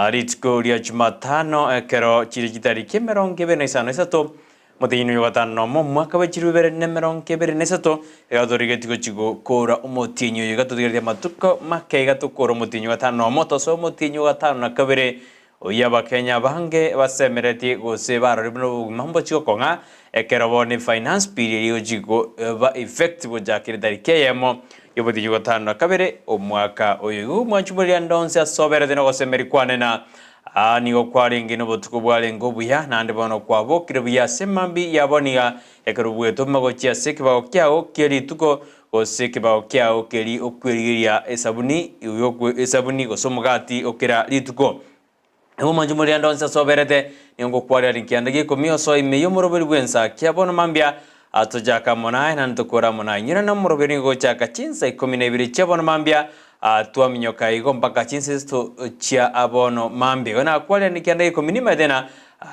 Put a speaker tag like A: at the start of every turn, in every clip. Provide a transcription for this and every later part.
A: Rituko ria Jumatano ekero chire chitariki emerongo ebere na isano na isato, omotenyi oyo gatano nomo, omwaka bwe chilifu ibere na emerongo ebere na isato, iga torigetie gochia gokoora omotienyi oyo. Iga totigaretie amatuko make iga tokoore omotienyi o gatano nomo, tosoe omotienyi o gatano na kabere, oyio Abakenya abange basemeretie gose barorire buna obogima mbochie gokong'a, ekero bono efinance bill eria egochia koba effective gochakera etariki eyemo y'omotienyi o gatano na kabere omwaka oyo. Igo omwanchi moria ande onsi ase oberete nogosemeria kwane na aa nigo kwarenge nobotuko bwarenge obuya, naende bono kwabokire buya ase mambia ya bono iga, ekero bwetoma gochia ase ekebago kiao kie rituko, gose ekebago kiao keria okwerigeria esabuni, esabuni gose omogati o kera rituko. Nigo omwanchi moria ande onsi ase oberete, nigo ngokwarera rikianda gia ikomi osoe ime y'omoroberi bw'ensa kia bono mambia, atochaka amo naye naende tokore amo naye. Inyora na omoroberi nigo ogochaka chinsa ikomi na ibere chia bono mambia, twaminyoka igo mpaka chinsa isato chia bono mambia. Igo nakwarera nekianda gia ikomi nimaete ng'a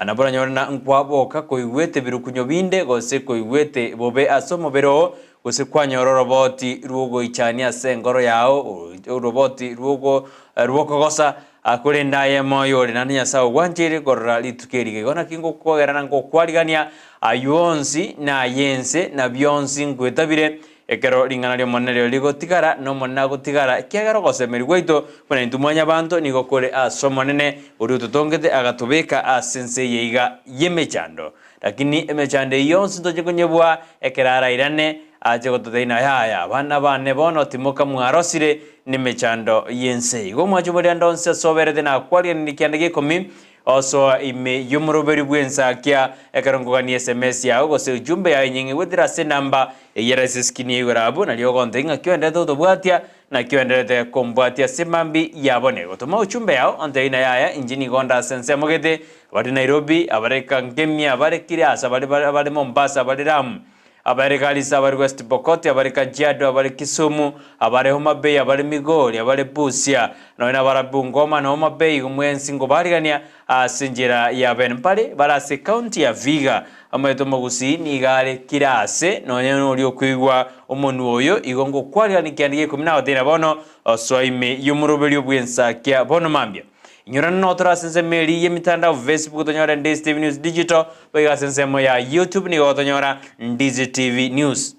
A: nabo oranyore ng'a nkwaboka koigwete ebirukunyo binde gose koigwete bobe ase omobere oo, gose kwanyora oroboti rw'ogoichania ase enkoro yao, oroboti rw'ogo rw'okogosa, Korende aye moyo ore naende Nyasae ogwancheire korora rituko eri. Igo naki ngokogera na ngokwarigania ayio onsi na ay'ense, na bionsi nkwetabire, ekero ring'ana ri'Omonene riria rigotigara, na Omonene agotigara, ekiagera ogosemeria gwaito buna intwe mwanyabanto nigo kore ase Omonene, oria ototongete agatobeka ase ense eye iga y'emechando. Lakini emechando eyio yonsi ntoche konyebua ekero arairane, ache gototebia ng'a yaya, abana bane bono timoka mwarosire nemechando y'ense. Igo omwancho boria ande onsi ase oberete nakwarigereria kianda gia ikomi, osoa ime y'omoroberi bw'ensakia ekero nkogania esemesi yao gose ujumbe yao enyeng'e goetera ase enamba eyio ere ase eskrini ya igoro abwo, nario ogontebia ng'aki oenderete gotobwatia, naki oenderete kombwatia ase mambia ya bono. Gotoma ujumbe yao ontebie ng'a yaya inche nigo nde ase ensemo gete, abare Nairobi, abare Kangemi, abare Kiriasa, abare abare Mombasa, abare Lamu, abare Garissa, abare West Pokot, abare Kajiado, abare Kisumu, abare Homa Bay, abare Migori, abare Busia, nonya nabare Bungoma na Homa Bay, igo mwensi nkobarigania ase enchera ya bene. Mbare bare ase ecounty ya Vihiga, omanyete omogusii nigo are kera ase, nonya noria okoigwa omonwa oyo, igo ngokwarigania kianda gia ikomi nagotebia bono, osoa ime y'omoroberio bw'ensakia bono mambia. Inyora notore ase ensemo eria y'emitandao Facebook tonyore Ndizi TV News Digital, boigo ase ensemo ya YouTube nigo gotonyora Ndizi TV News.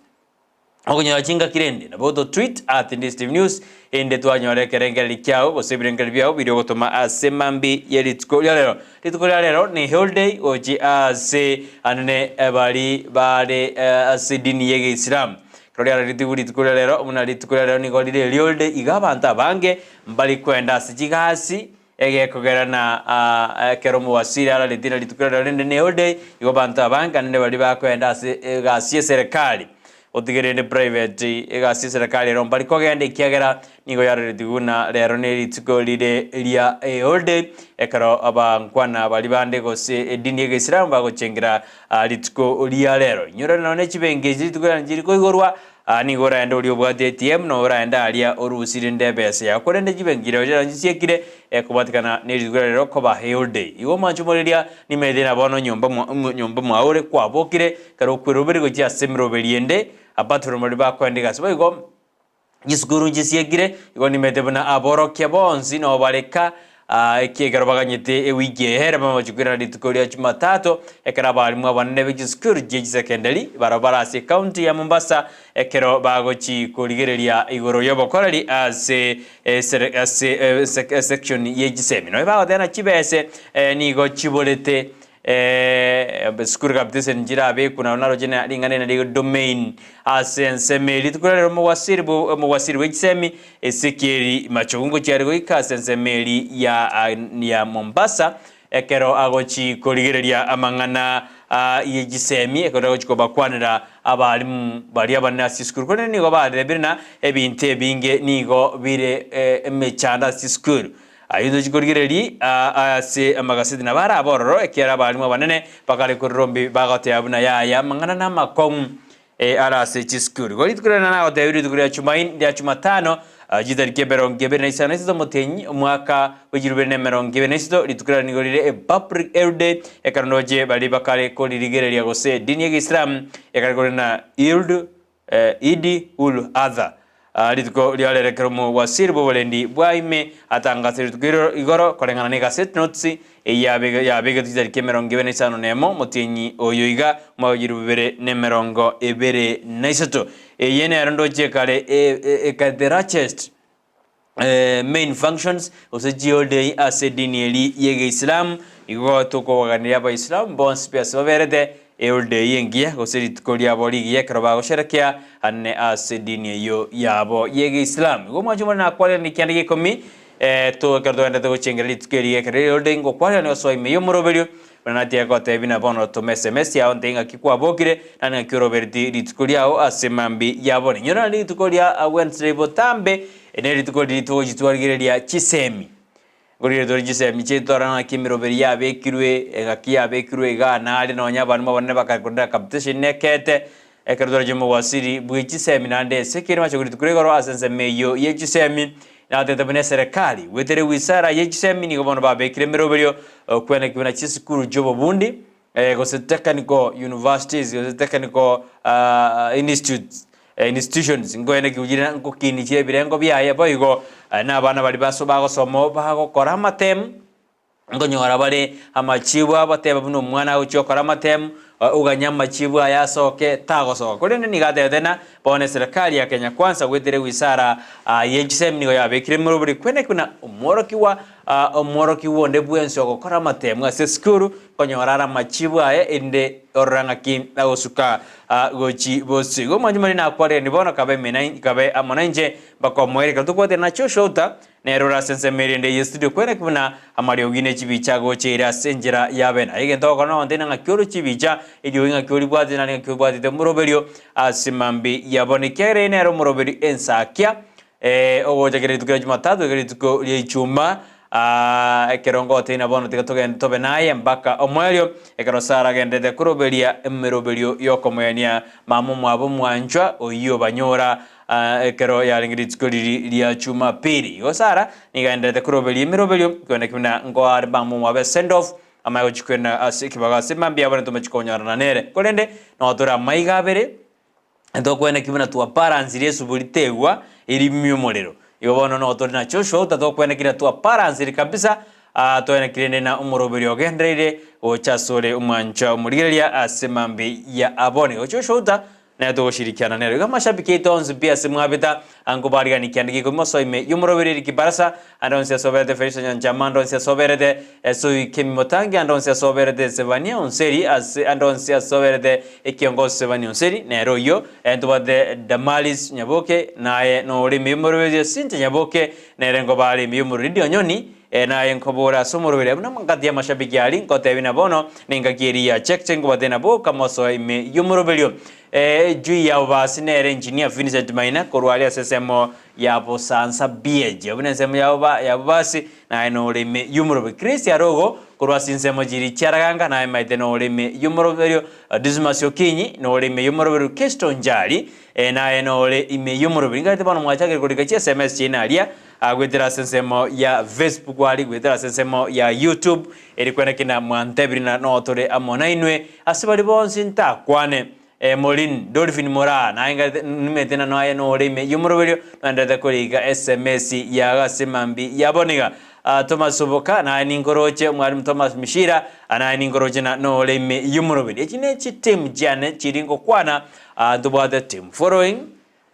A: Okonyora chingaki rende nabo oto tweet at Ndizi TV News ende twanyora ekerengererio kiao gose ebirengererio biao biria ogotoma ase mambi ye rituko ria rero. Rituko ria rero ni holiday gochi ase anene bari bare ase edini ye egeisilamu. Ekero riararitigwe rituko ria rero buna rituko ria rero nigo rire eriholiday iga abanto abange Mbari kwenda ase chigasi, egekogera na ekero omowasiri araretie na rituko riria rende neholiday, igo abanto abange naende baria bakoenda ase egasi y'eserekari, otige rende private, egasi y'eserekari ero mbari kogenda ekiagera nigo yaroretigwe buna rero ne rituko rire ria eholiday, ekero abankwana baria bande gose edini y'egeisilamu bagochengera rituko ria rero. Inyora nonye chibenki echi rituko riane chiri koigorwa, Aa nigo oraende oria obwate ATM na oraende aria orusie rende ebesa yao korende chibenki chiria chiria chisiekire ekobwatekana ne rituko riria rero koba holiday. Igo omwanche omoriria nimaete na bono nyomba mwa nyomba mwao ore kwabokire ekero okweroberia gochia ase emeroberi ende apart from baria bakoenda egasi. Boigo chisukuru nchisiekire igo nimaete buna aborokia bonsi nabo bare ka Ekiagera baganyete ewiki eye ere bamache koirana rituko ria Jumatatu, ekero abalimu abanene be chisukuru chie chisekendari barabwo bare ase ekaunti ya Mombasa ekero bagochi korigereria igoro y'obokoreri ase ase esection ye chisemi. Nonya bagoteba ng'a chibese nigo chiborete Esukuru capitation nchirabekwe naro naroche na ring'ana eri nario domain ase ensemo eri. Rituko riarero omogwasiri bwo omogwasiri bwe chisemi Ezekiel Machogu ngochia are goika ase ensemo eri ya ya Mombasa ekero agochi korigereria amang'ana ye chisemi ekero agochi kobakwanera abalimu baria abanene ase chisukuru. Korende nigo barebire na ebinto ebinge nigo bire emechando ase chisukuru. Ayio tochie korigereria ase amagaseti nabo arabe ororo, ekiagera abalimu abanene bakare korora ombi bagoteba buna yaya amang'ana namakong'u are ase chisukuru. Igo rituko riria nagotebia rituko ria Chumaini ria Chumatano chitariki emerongo ebere na isano na isato omotienyi omwaka bwe chilifu ibere na emerongo ebere na isato, rituko riria nigo rire epublic holiday, ekero ndoche baria bakare koririgereria gose edini ya egeisilamu ekare korina Eid, Eid ul Adha. Rituko ria rero ekero omowasiri bw'oborendi bwa ime atangasire rituko iro igoro koreng'ana ne Gazette Notes eyio yabegetwe chitariki 25 omotienyi oyo iga omwaka 2023. Eye nero ndoche kare e the largest main functions gose chiholiday ase edini eri y'egeisilamu igo tokobaganiria abaisilamu bonsi pi ase baberete Eholiday eye engiya, gose rituko riabo rigiya ekero bagosherekea ane ase edini eyio yabo y'Egeisilamu. Igo omwancho omore nakwareranie ekianda gia ikomi, to ekero togenderete gochengera rituko eri ekero rire holiday ngokwarerania gosoa ime y'omoroberio, buna natiga gotebia buna bono toma sms yao ntebie ng'aki kwabokire, naende ng'aki orobereti rituko riao ase mambia ya bono. Inyora naende rituko ria Wednesday botambe, nerituko riria togochia twarigereria chisemi. Nkorire tore chisemi chiaito torore ng'aki emeroberi yabekirwe, eng'aki yabekirwe igaa na aria nonya abalimu abanene bakakorera capitation nekete, ekero tore chimogwasiri bwe chisemi naende ase ekeene mache korituko rigoro ase ensemo eyio ye chisemi, natete buna eserekari goetera ewizara ye chisemi nigo bono babekire emeroberio okwenekigwa buna chisukuru chiobobundi gose technical universities gose technical institutes institutions nkoene kiuchire nkokini chire ebirengo biaye boigo na abana baria baso bagosoma oo bagokora amatemu nkonyora bare amachibu abateba buna omwana agochia gokora amatemu oganye amachibu aya asoke tagosoka. Korende nigo atebete ng'a bono eserekari ya Kenya Kwanza goetera ewizara ye chisemi nigo yabekire emeroberi kwene buna omworokigwa Omworokigwa onde bwensi ogokora amatemu ase esukuru, konyora are amachibu aye, erinde orore ng'aki agosuka gochi bosio. Igo omwanchi monene nakwareranie bono, kabe ime nain kabe amo nainche mpaka omoerio. Ekero tokobwatera na Joshua Uta, nere ore ase ensemo erinde eye studio kweneki buna amariogi ne chibicha agocha ere ase enchera y'abene. Aye egento ogokora nogontebia ng'aki ore chibicha, eriogi ng'aki oribwatete naende ng'aki obwatete omoroberio ase mambia ya bono. Ekiagera eye nere omoroberio ensakia Ogocha kera rituko ria Jumatatu goika rituko ria Ijumaa, ekero ngoteina bono tiga togende tobe naye mpaka omoerio, ekero Sara agenderete koroberia emeroberio y'okomoenia mama omwabo omwanchwa oyio obanyora ekero yarenge rituko riri ria Jumapili. Igo Sara nigo agenderete koroberia emeroberio, kwenda ki buna nkoa are mama omwabo esend off, amanye gochia kwenda ase ekebago ase mambia abone tomochie konyorana nere. Korende nogo tore amaiga abere. Ntokweneki buna twaparansire esuburi tegwa erimia omorero. Igo bono nogo tore na Joshua otatokwenekire twaparansire kabisa, aa tweneki rende na omoroberio ogendereire gocha asore omwancha omorigereria ase mambia ya abone. Igo Joshua uta nere togoshirikiana nere. Igo amashabiki aito onsi pi ase mwabeta ankobarigani kianda gekomi mosoe ime y'omoroberio Eric Barasa ande onsi ase oberete Felisa Nyanchama ande onsi ase oberete Esoi Kemi Motangi ande onsi ase oberete Zefania Onseri ase ande onsi ase oberete Ekiongoso Zefania Onseri nere oyio ntobwate Damaris Nyaboke naye nore ime y'omoroberio Cynthia Nyaboke nere nkoba are ime y'omorero Lydia Onyoni naye nkobora ase omoroberio abwo namangati y'amashabiki aria nkotebia na bono nengaki eria ya check check nkobwate nabo kamosoa ime y'omoroberio Ejui ya obasi nere Engineer Vincent Maina korwa aria ase ensemo ya bosansa bi'eji. Abwo nensemo yabo ba ya bobasi, naye nore ime y'omoroberio. Chris Arogo korwa ase ensemo chiria chiaraganga, naye maete nore ime y'omoroberio. Dismas Okinyi nore ime y'omoroberio. Kesto Njari naye nore ime y'omoroberio. Ingarete bono mwachakire korika chi sms chiaino aria goetera ase ensemo ya Facebook aria, goetera ase ensemo ya YouTube, eri kwene kina mwantebirie na notore amo nainwe. Ase baria bonsi ntakwane. Maureen Dolphin Moraa, naye ngarete nimete na noye nore ime y'omoroberio noenderete korika sms yago ase mambi ya bono iga. Thomas Oboka, naye ninkoroche, Omwalimu Thomas Mishira, naye ninkoroche na nore ime y'omoroberio. Echi ne chiteam chiane chiri ngokwana, ntobwate team following,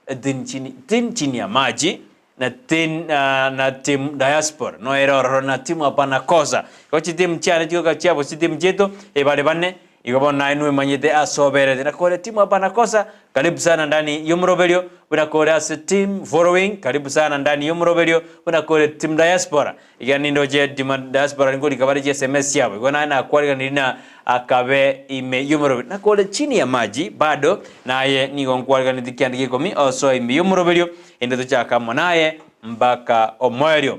A: Tin chini tin chini ya maji na tin na team diaspora noere ororo na team hapana kosa. Igo chiteam chiane chigoka chiabo chiteam chiaito ebare bane igo bono naye nwemanyete ase oberete na kore team hapana kosa karibu sana ndani yomoroberio buna kore ase team following karibu sana ndani yomoroberio buna kore team diaspora Ekiagera nindoche team diaspora nkorika bare chi sms chiabo igo naye nakwariganirie na akabe ime y'omoroberio na kore chini ya maji bado naye nigo nkwariganetie kianda gia ikomi osoe ime y'omoroberio ende tochake amo naye mpaka omoerio.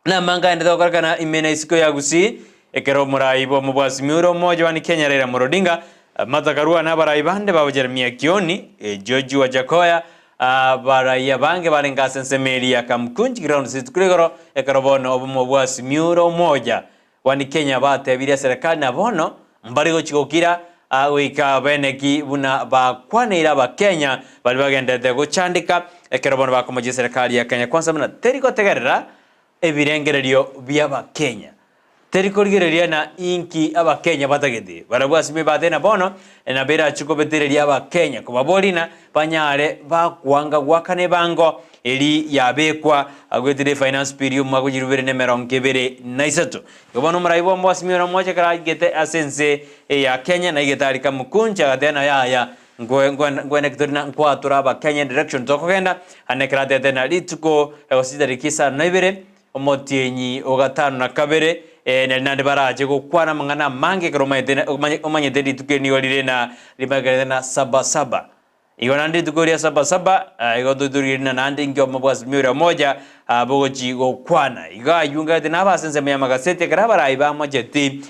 A: Namanga aende togokorekana ime na isiko ya Gusii ekero omorai bw'omobwasimi ore omoja one Kenya Raila Amolo Odinga Martha Karua na abarai bande babo Jeremiah Kioni, George Wajackoyah, Abarai abange barenge ase ensemo eria ya Kamkunji Grounds rituko rigoro ekero bono obomo bwa Azimio la Umoja One Kenya batebirie eserekari na bono mbari gochia gokira goika beneki buna bakwaneire abakenya baria bagenderete gochandeka. Ekero bono bakomochia eserekari ya Kenya kwansa buna teri gotegerera ebirengererio bi'Abakenya. Teri korigereria na inki Abakenya batagete. Barabwo ase emebate na bono nabo erachie kobetereria Abakenya kobaboria na banyare bakwanga goakana ebango eri yabekwa goetera efinance bill y'omwaka o 2023. Igo bono omorai bw'omo bw'Asimio na omoche ekero aigete ase ense ya Kenya naigete aria Kamukunji agateba na yaya Nkweneki tori na nkwatora Abakenya direction tokogenda, ande ekero atete na rituko gose chitariki isano na ibere omotienyi o gatano na kabere nari naende barache gokwana amang'ana amange ekero omanyete omanyete rituko eri nigo rire na rimakerete na saba saba. Igo naende rituko ria saba saba igo totorigereria na naende inki obomo bwa Azimio la Umoja bogochi gokwana. Igo aywo ngagete nabe ase ensemo y'amagaseti ekero abarai bamocheti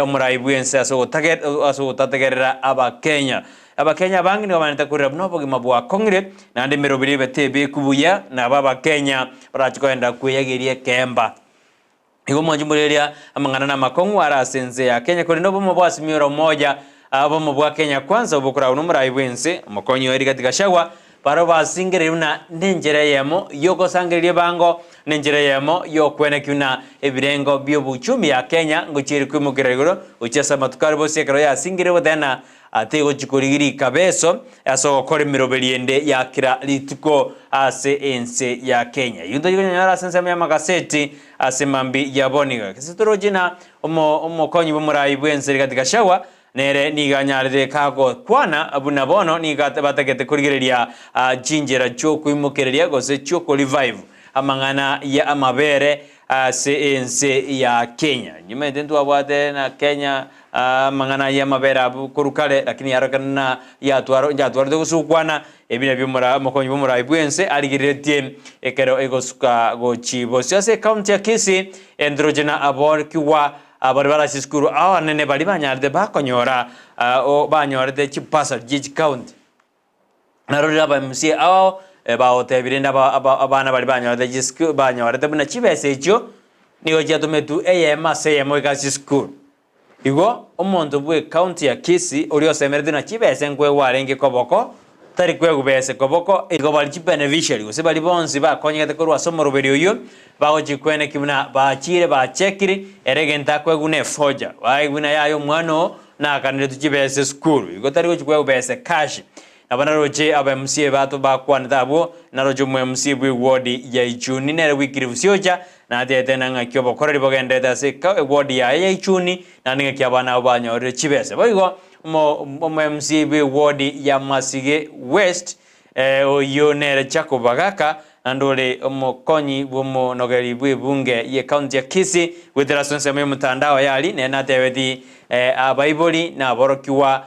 A: Omorai bw'ense ase ogotategerera Abakenya. Abakenya abange nigo baanete korera buna obogima bwakong'ire, naende emeroberi ebe tebeku buya, nabo Abakenya barache koenda kweyageria ekeemba. Igo omwanchi moreria amang'ana namakong'u are ase ense ya Kenya, korende obomo bwa Azimio la Umoja, obomo bwa Kenya Kwanza obokoragwa nomorai bw'ense, omokonyi oye Rigathi Gachagua, Barabwo basingereire buna nenchera eyemo y'ogosangereria ebango, nenchera eyemo y'okwenekia buna ebirengo bi'obochumi ya Kenya ngochia ere koimokera igoro gochia ase amatuko are bosio ekero yasingereire goteba ng'a tegochia korigia rikabeso ase ogokora emeroberi ende ya kera rituko ase ense ya Kenya. Eyio ntochia konyanyora ase ensemo y'amagaseti ase mambia ya bono iga. Gese toroche ng'a omo omokonyi bw'omorai bw'ense Rigathi Gachagua Nere nigo anyarete kagokwana buna bono nigo batagete korigereria chinchera chi'okoimokereria gose chi'okorevive amang'ana ya amabere ase ense ya Kenya. Nyuma ntwabwate na Kenya amang'ana ya amabere abwo korwa kare lakini yarorekana na yatwaro yatwarete gosukwana ebi nabio omora omokonyi bw'omorai bw'ense arigereretie ekero egosuka gochi bosio ase ecounty ya Kisii entroche na aborokigwa Abare bare ase esukuru abanene baria banyarete bakonyora banyorete chibasari chie chicounty. Narorire aba MCA ao bagotebia rende abana baria banyorete chisukuru banyorete buna chibesa echio nigo chiatometwe eyemo ase eyemo goika ase chisukuru. Igo omonto bwe ecounty ya Kisii oria osemeretwe na chibesa nkoegwa arenge koboko Tari kwegubea ase koboko, igo baria chibeneficiary gose baria bonsi bakonyegete korwa ase omoroberi oyio bagochia kweneki buna bachiire bachekire ere egento akoegwa ne efoja baegwe buna yaya omwana oo naakaneretwe chibesa esukuru igo tari gochia kwegubea ase cash. Nabo naroche aba MCA bato bakwanete abwo naroche omo MCA bwe eward ya Ichuni nere Wycliffe Siocha natete na ng'aki obokoreri bogenderete ase eward yaye ya Ichuni naende ng'aki abana abwo banyorire chibesa. Boigo Omo-MCA bw'ewodi ya Masige West, oyio nere Jacob Bagaka, naende ore omokonyi bw'omonogeri bw'ebunge y'ecounty ya Kisii, goetera ase ensemo y'omotandao yari nere natebeti abaibori na aborokigwa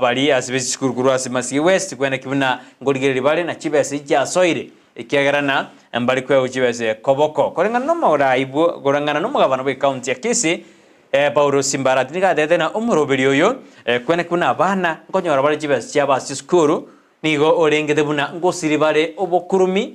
A: baria ase b'echisukuru korwa ase Masige West kweneki buna nkorigereria bare na chibesa echi chiasoire ekiagera na mbari koegwa chibesa koboko. Koreng'ana nomorai bwo koreng'ana nomogabana bw'ecounty ya Kisii, Paulo Simbarati nigo atebete ng'a omoroberi oyo kwene buna abana nkonyora bare chibesa chiabo ase chisukuru, nigo orengete buna ngosiri bare obokurumi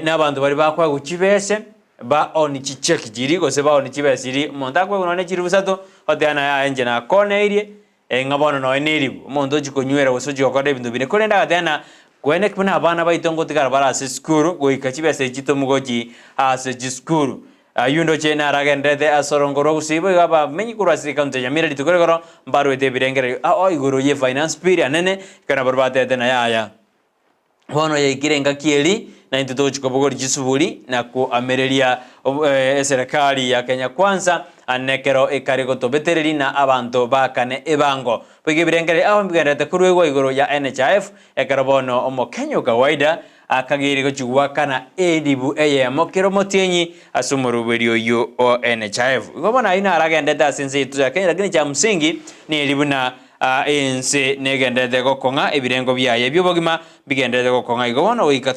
A: na abanto baria bakoegwa chibese ba own chicheki chiria gose ba own chibesa chiria omonto akoegwa nonye ne chilifu isato oteba naye aye inche nakoneirie ng'a bono nonye ne eribu omonto ochia konywera gose ochia gokora ebinto binde. Korende agateba ng'a kwene buna abana baito ngotigara bare ase esukuru goika chibesa echi chitomogochi ase chisukuru. Ayio ndoche naragenderete ase orongo rwa gusii boigo abamenyi korwa ase ekaunti ya Nyamira rituko rigoro mbaruete ebirengererio ao igoro ye finance bill anene ekero nabarabwo batete na yaya. Bono yaikire engaki eri naintwe togochia kobogoria chisuburi na koamereria eserekari ya Kenya Kwanza ane ekero ekare gotobetereri na abanto baakane ebango. Boigo ebirengererio ao mbigendererete koruegwa igoro ya NHIF ekero bono omokenya o kawaida Akageire gochia goakana elifu eyemo kera omotienyi ase omoroberi oyio o NHIF. Igo bono ayio naro agenderete ase ense yaito ya Kenya lakini cha msingi neri buna ense negenderete gokong'a ebirengo biaye bi'obogima mbigenderete gokong'a igo bono goika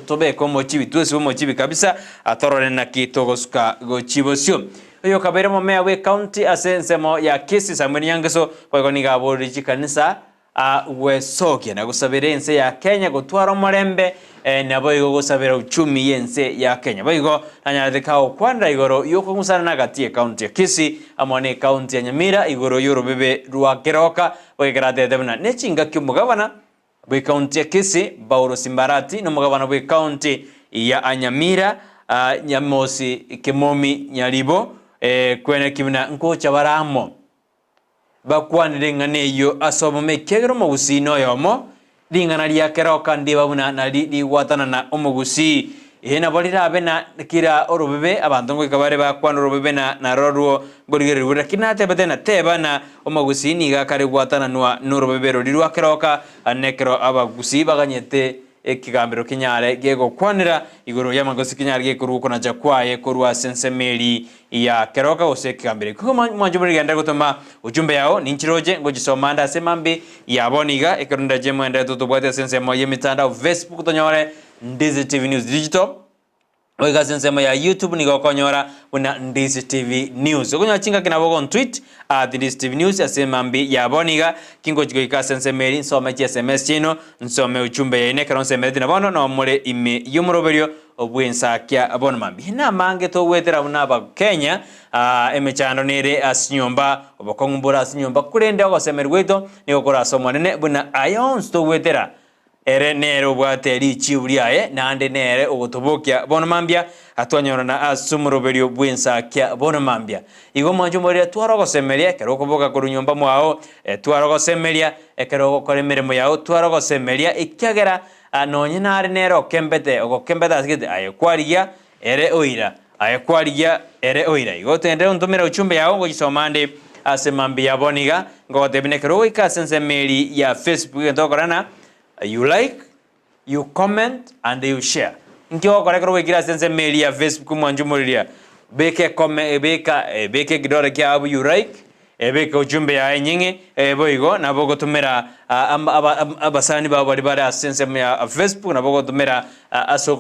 A: tobeke omochibi twesibe omochibi kabisa torore naki togosuka gochia bosio. Oyo okabeire omomea bw'ecounty ase ensemo ya Kisii Samuel Nyangeso boigo nigo aborire chikanisa Gwesokia na gosabera ense ya Kenya gotwara omorembe, naboigo gosabera uchumi y'ense ya Kenya. Boigo nanyarete kagokwanera igoro y'okong'usana na gati y'ecounty ya Kisii amo ne ecounty ya Nyamira igoro y'orobebe rwa Keroka, boigo ekero atebete buna nechingaki omogabana. Bw'ekaunti ya Kisii, Paulo Simbarati, na omogabana bw'ekaunti ya Nyamira, Nyamosi Kimomi Nyaribo, kweneki buna nkocha bare amo bakwanire eng'ana eyio ase obomo ekiagera omogusii noyomo, ring'ana ria keroka ndiba buna nari rigwatanana omogusii. Ee nabo rirabe na kera orobebe abanto ngoika bare bakwane orobebe na narorwo nkorigererigwe lakini natebete na teba na omogusii nigo akare gwatananwa norobebe roria rwa keroka nekero abagusii baganyete ekegambero kenyare gegokwanera igoro y'amagoso kenyare gekorwa okonacha kwaye korwa ase ensemo eri ya keroka gose ekegambero ekio. Igo mwanche morigenderere gotoma ujumbe yao ninchiroche ngochisoma ande ase mambi ya bono iga ekero ndache moenderete totobwate ase ensemo y'emitandao Facebook tonyore Ndizi TV News Digital Goika ase ensemo ya YouTube nigo okonyora buna Ndizi TV News. Okonyora chingaki nabo ogontweet at Ndizi TV News ase emambi ya bono iga kingochi goika ase ensemo eri nsome chi SMS chiaino nsome ujumbe yaino ekero nsemereti na bono noo more ime y'omoroberio bw'ensakia bono mambia. Namange togwetera buna abakenya aa emechando nere ase chinyomba obokong'u mbore ase chinyomba korende ogosemeria gwaito nigo kore ase Omonene buna aya onsi togwetera Ere nere obwate richibu riaye, naende nere ogotobokia bono mambia, atwanyorana ase omoroberio bw'ensakia bono mambia. Igo mwanche omorere, twara ogosemeria ekero okoboka korwa nyomba mwao, twara ogosemeria ekero ogokora emeremo yao, twara ogosemeria, ekiagera nonye nare nere okembete, ogokembete ase gete, aye kwarigia, ere oira, aye kwarigia, ere oira. Igo tende ontomere uchumbe yao ngochisoma ande ase mambia bono iga, ngogotebia nekero ogoika ase ensemo eri ya Facebook egento ogokora na you like, you comment and you share. Nki ogokora ekero gwaikire ase ensemo eri ya Facebook mwanche omoriria, beka ekome beka beka ekidore kiao abwo you like, Ebeke ujumbe yaye enyeng'e, ee boigo nabo ogotomera abasani bao baria bare ase ensemo ya Facebook nabo ogotomera ase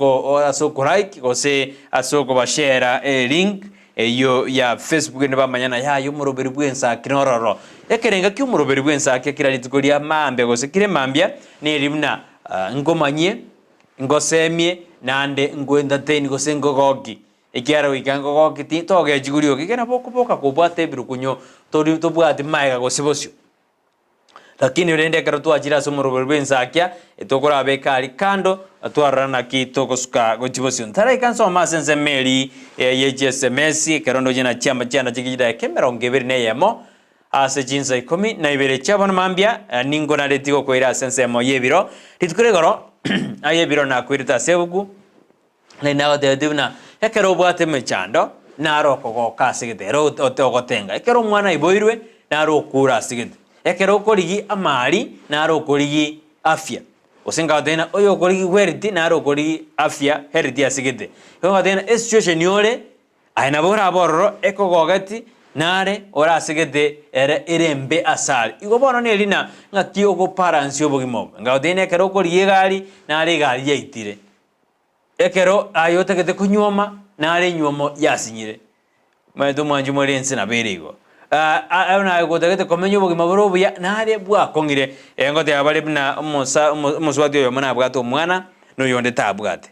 A: ase okolike gose ase okobashare elink eyio ya Facebook erinde bamanye ng'a yaya omoroberi bw'ensaki nororo. Ekerenga kia omoroberi bw'ensaki kera rituko ria mambia gose kire mambia neri buna nkomanyie, ngosemie, naende nko entertain gose nkogokie. Ekiagera goika ngogoki ti togechigwa rioka, ekero nabo okoboka kobwate ebirukunyo tori tobwati maega gose bosio. Lakini rende ekero twachire ase omoroberi bw'ensakia, etokorabeka aria kando, twarora naki togosuka gochia bosio. Ntaraika nsome ase ensemo eria ye chiSMS, ekero ndoche na chiamba chianda chiria chidakika emerongo ebere na eyemo, ase chinsa ikomi na ibere chia bono mambia, ninkonaretie gokoira ase ensemo y'ebiro. Rituko ria igoro, aye ebiro nakoirete ase ebuku, Naende nagotebetie buna ekero obwate emechando, naro okogoka ase gete, ere ogotenga. Ekero omwana aiboirwe, naro okure ase gete. Ekero okorigia amari, naro okorigia afya. Gose nkagotebia ng'a oyo okorigia wealth, naro okorigia afya, health ase gete. Igo nkagotebia ng'a esituation ore, Aye nabo orabe ororo ekogogeti, nare orasegete ere ere embe asare. Igo bono nerina ng'aki ogobalansia obogima obo. Ngagotebia nekero okorigia egari, nare egari yaitire. Ekero aye otagete konyuoma, nare enyuomo yasinyire. Omanyete omwanchi more ense nabo ere igo. Aye naye gotagete komenya obogima bore obuya, nare bwakong'ire. Ngoteba bare buna omosa omosubati oyomo nabwate omwana, na oyonde tabwate.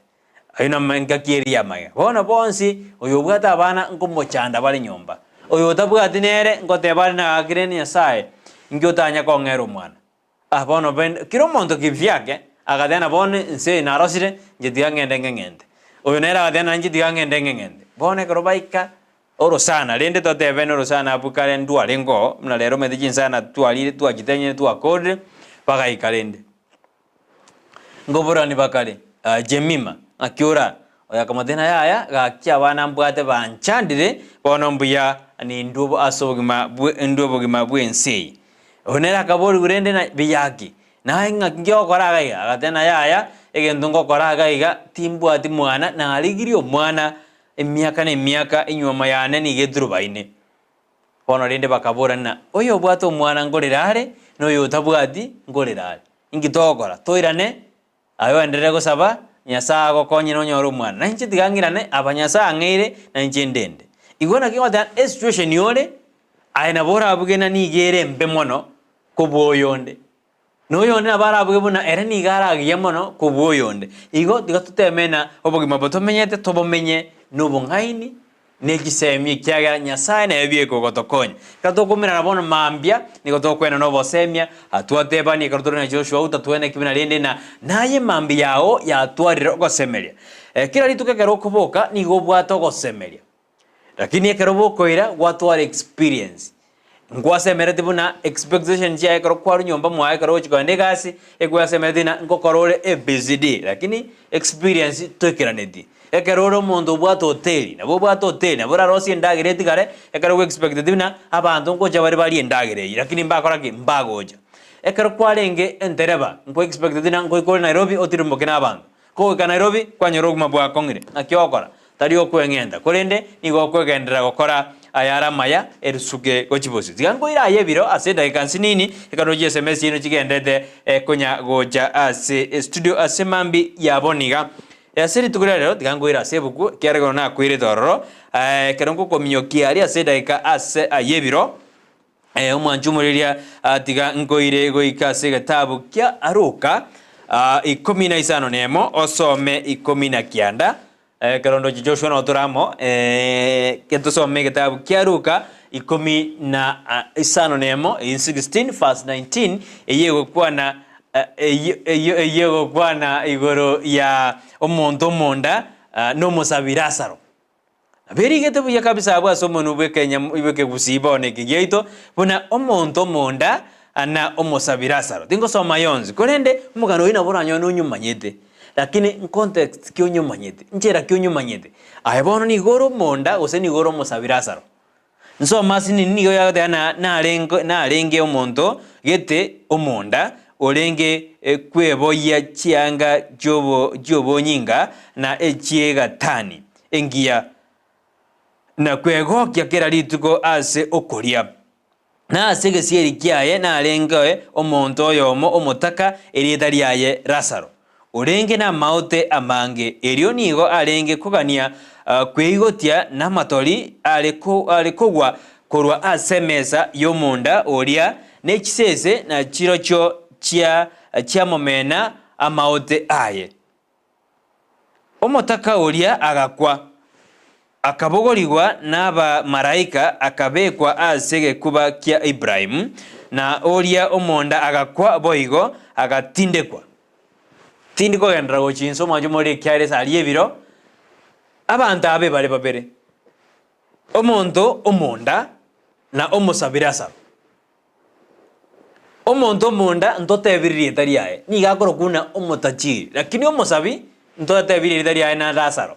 A: Ayio namo engaki eria y'amagega. Bono bonsi, oyobwate abana nkomochanda bare nyomba, oyo otabwati nere ngoteba are nagakire na Nyasae, inki otanya kong'era omwana? Ah, bono bende kera omonto kivyake agateba na bono ense eye narosire, inche tiga ng'ende ng'eng'ente. Oyo nere agateba nainche tiga ng'ende ng'eng'ente. Bono ekero baika orosana, rende totebe norosana abwo kare ndwarenge oo, buna rero omanyete chinsana twarire twachitenyire twakorire, bagaika rende. Nkoborani bakare, Jemima, ng'aki ora? Oyo akamotebia, na yaya, gaki abana mbwate banchandire, bono mbuya nindwe ase obogima ndwe obogima bw'ense eye. Oyo nere akaborigwa rende na biyaki, naye ng'aki nki ogokora iga iga? Agateba, na yaya, egento ngokora iga iga, timbwati mwana, narigirie omwana emiaka na emiaka, enyuomo yane nigo eturubaine. Bono rende bakaborana, ng'a oyobwate omwana nkorera are, na oyotabwati nkorera are. Inki togokora? Toirane, aye oenderere gosaba, Nyasae agokonye nonyore omwana. Na inche tiga ng'irane, aba Nyasae ang'eire, na inche ndende. Igo naki ngoteba, esituation ore, aye nabo orabuge na nigo ere embe mono kobua oyonde. Na oyonde nabo arabuge buna ere nigo aragiya mono kobua oyonde. Igo tiga toteme na obogima obo tomenyete tobomenye nobong'aini. Ne chisemi ekiagera Nyasae nere bieka ogotokonya. Ekero tokomerana bono mambia, nigo tokoenana obosemia, twatebania ekero tore na Joshua Outa twene ki buna rende na naye mambia yao yatwarire ogosemeria. Kera rituko ekero okoboka nigo obwate ogosemeria. Lakini ekero bokoira gwatwara experience. Nkwasemereti buna expectation chiaye ekero kwarwa nyomba mwaye ekero ogochi kogenda egasi, ekwasemereti ng'a nkokora ore ABCD lakini experience toikeraneti. Ekero ore omonto obwate hoteli, nabo obwate hoteli, nabo orarosie endagera etigare, ekero gwe expecteti buna abanto ngocha bare barie endagera eywo lakini mbakora ki? Mbagocha. Ekero kwarenge entereba, nkwe expecteti ng'a nkoika ore Nairobi otirimboke na abanto. Kogoika Nairobi, kwanyora obogima bwakong'ire. Naki ogokora? Tari okweng'enta, korende nigo okwegenderera gokora ayare amaya erusuke gochia bosio. Tiga nkoire aye ebiro ase edageka nsinini, ekero chi'SMS chiaino chigenderete konya gocha ase estudio ase mambia ya bono iga. Ase rituko ria rero, tiga nkoire ase ebuku, ekiagera ekero nakoirete ororo, ekero ngokominyokia aria ase edageka ase aye ebiro, Omwancha omoreria, tiga nkoire goika ase egetabu kia Luka 15 osome 19. Ekero ndoche Joshua noo tore amo, getosome egetabu kia Luka 15 eyio 16 verse 19, eyio egokwana eyio eyio egokwana igoro ya omonto omonda na omosabi Lazaro. Berigete buya kabisa abwo ase omonwa bw'ekegusii bono eke giaito, buna omonto omonda na omosabi Lazaro. Tingosoma yonsi, korende omogano oyio nabo oranyore nonyomanyete, lakini ncontext ki onyomanyete? Nchera ki onyomanyete? Aye bono nigo ore omonda gose nigo ore omosabi Lazaro? Nsoma ase nini nigo yagoteba ng'a narenge narenge omonto gete omonda, orenge kweboyia chianga chiobo chi'obonyinga na echi'egatani engiya, na kwegokia kera rituko ase okoria. Na ase egesieri kiaye narengeo omonto oyomo omotaka, erieta riaye Lazaro, orenge namaote amange, erio nigo arenge kogania kweigotia namatori are kogwa korwa ase emesa y'omonda oria, ne chisese nachirochio chiamomena amaote aye. Omotaka oria agakwa, akabogorigwa nabamalaika, akabekwa ase egekuba kia Ibrahimu, na oria omonda agakwa boigo, agatindekwa. Tindi kogenderera gochia inse omwancho more ekiagera ase aria ebiro, abanto abe bare babere, omonto omonda na omosabi Lazaro. Omonto omonda ntotebiri rieta riaye, nigo akorokwa buna omotajiri, lakini omosabi ntotebirie erieta riaye na Lazaro.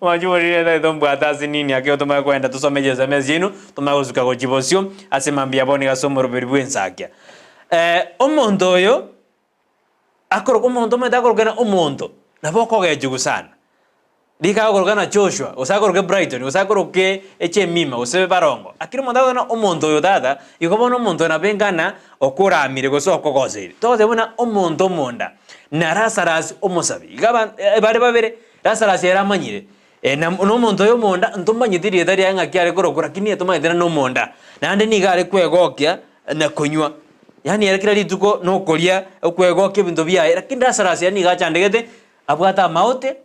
A: Mwanche morire rieta tombwate ase nini ake tomanye koenda tosome chisms chiaino tomanye gosuka gochia bosio ase mambia bono iga ase omoroberi bw'ensakia. Omonto oyo akorokwa omonto omanyete akorokwa ng'a omonto, nabo okogechigwa sana. Rika agokoroka ng'a Joshua, gose akoroke Brighton, gose akoroke Echemima, gose Barongo. Lakini omonto agokora ng'a omonto oyo tata, igo bono omonto oyo nabo engana okoramire gose okogoseire. Togoteba buna omonto omonda na Lazarus omosabi. Iga aba bare babere, Lazarus ere amanyire, na na omonto oyo omonda ntomanyeti rieta riaye ng'aki are korokwa lakini etomanyete ng'a nomonda. Naende nigo are kwegokia na konywa. Yaani ere kera rituko nokoria, okwegokia ebinto biaye, lakini Lazarus ere nigo achandegete, abwate amaote,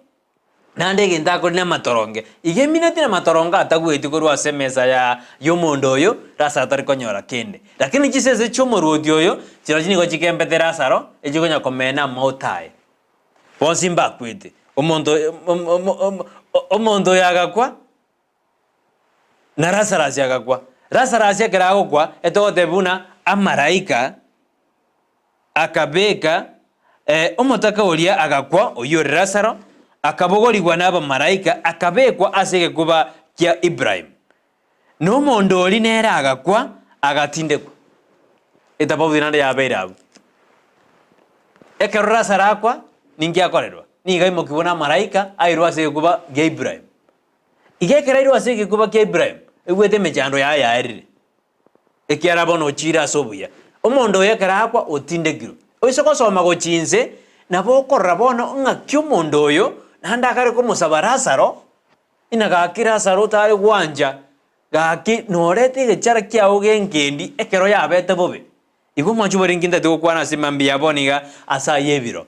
A: naende egento akore namatoronge. Iga emineti namatoronge atagweti korwa ase emesa ya y'omonda oyo, Lazaro tari konyora kende. Lakini chisese chi'omoruoti oyo, chirochio nigo chikembete Lazaro, echikonya komena amaote aye. Bonsi mbakwete. Omonto omonto oyo agakwa, na Lazarus agakwa. Lazarus ekero agokwa, etogotebia buna amaraika akabeka omotaka oria agakwa, oyio ore Lazaro, akabogorigwa nabamalaika, akabekwa ase egekuba kia Ibrahimu. Na omonda oria nere agakwa, agatindekwa. Etafauti naende yabeire abwo. Ekero Lazaro akwa, ninki akorerwa? Nigo aimokigwe namalaika, airwe ase egekuba gia Ibrahimu. Iga ekero airwe ase egekuba kia Ibrahimu, egwete emechando yaye yaerire. Ekiagera bono ochiire ase obuya. Omonto oyo ekero akwa otindekirwe. Oise gosoma gochia inse, nabo okorora bono ng'aki omonto oyo naende akare komosaba Lazaro, ng'a gaki Lazaro otare gwancha, gaki norete egechara kiao genkendi ekero yabete bobe. Igo omwancho bore inki ntagete gokwana ase mambia ya bono iga ase ayio ebiro.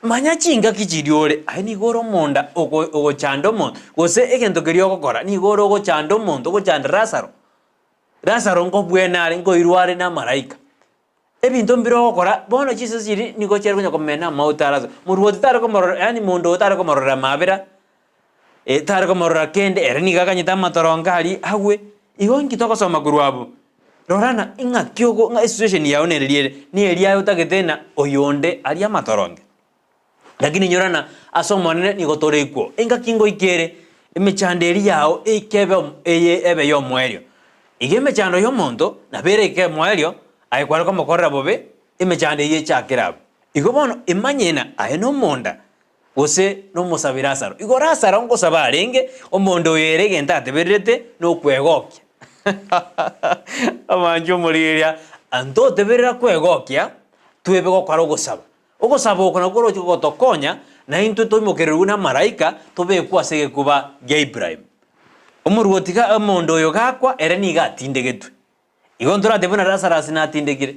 A: Manya chingaki chiria ore, aye nigo ore omonda ogo ogochanda omonto, gose egento keria ogokora nigo ore ogochanda omonto, ogochanda Lazaro. Lazaro nkobwena are, nkoirwa are na amaraika. Ebinto mbire ogokora, bono chinsa chiria nigo chiare konya komena amauta a Lazaro. Moruoti tare komorora yaani monto oyo tare komororera amabera, tare komorora kende, ere nigo akanyete amatorongo aria agwe. Igo inki togosoma korwa abwo? Rora ng'a ing'aki ogo ng'a esituation yao nereri ere, neria aye otagete ng'a oyonde arie amatoronge. Lakini inyora ng'a ase Omonene nigo tore ikwo. Engaki ngoika ere, emechando eria yao eike ebe omo eye ebe y'omoerio. Iga emechando y'omonto nabo ere eke omoerio, aye kware komokorera bobe, emechando eyio echakere abwo. Igo bono imanye ng'a aye nomonda, gose nomosabi Lazaro. Igo Lazaro ngosaba arenge, omonto oyo ere egento atebererete nokwegokia. Amanche omorigereria, ntoteberera kwegokia, twebe gokora ogosaba. Ogosaba oko nakwo koroche gogotokonya, naintwe toimokererwe namalaika, tobekwe ase egekuba gia Ibrahimu. Omoruoti ga omonto oyo gakwa, ere nigo atindegetwe. Igo ntoratebe buna Lazarus natindekire.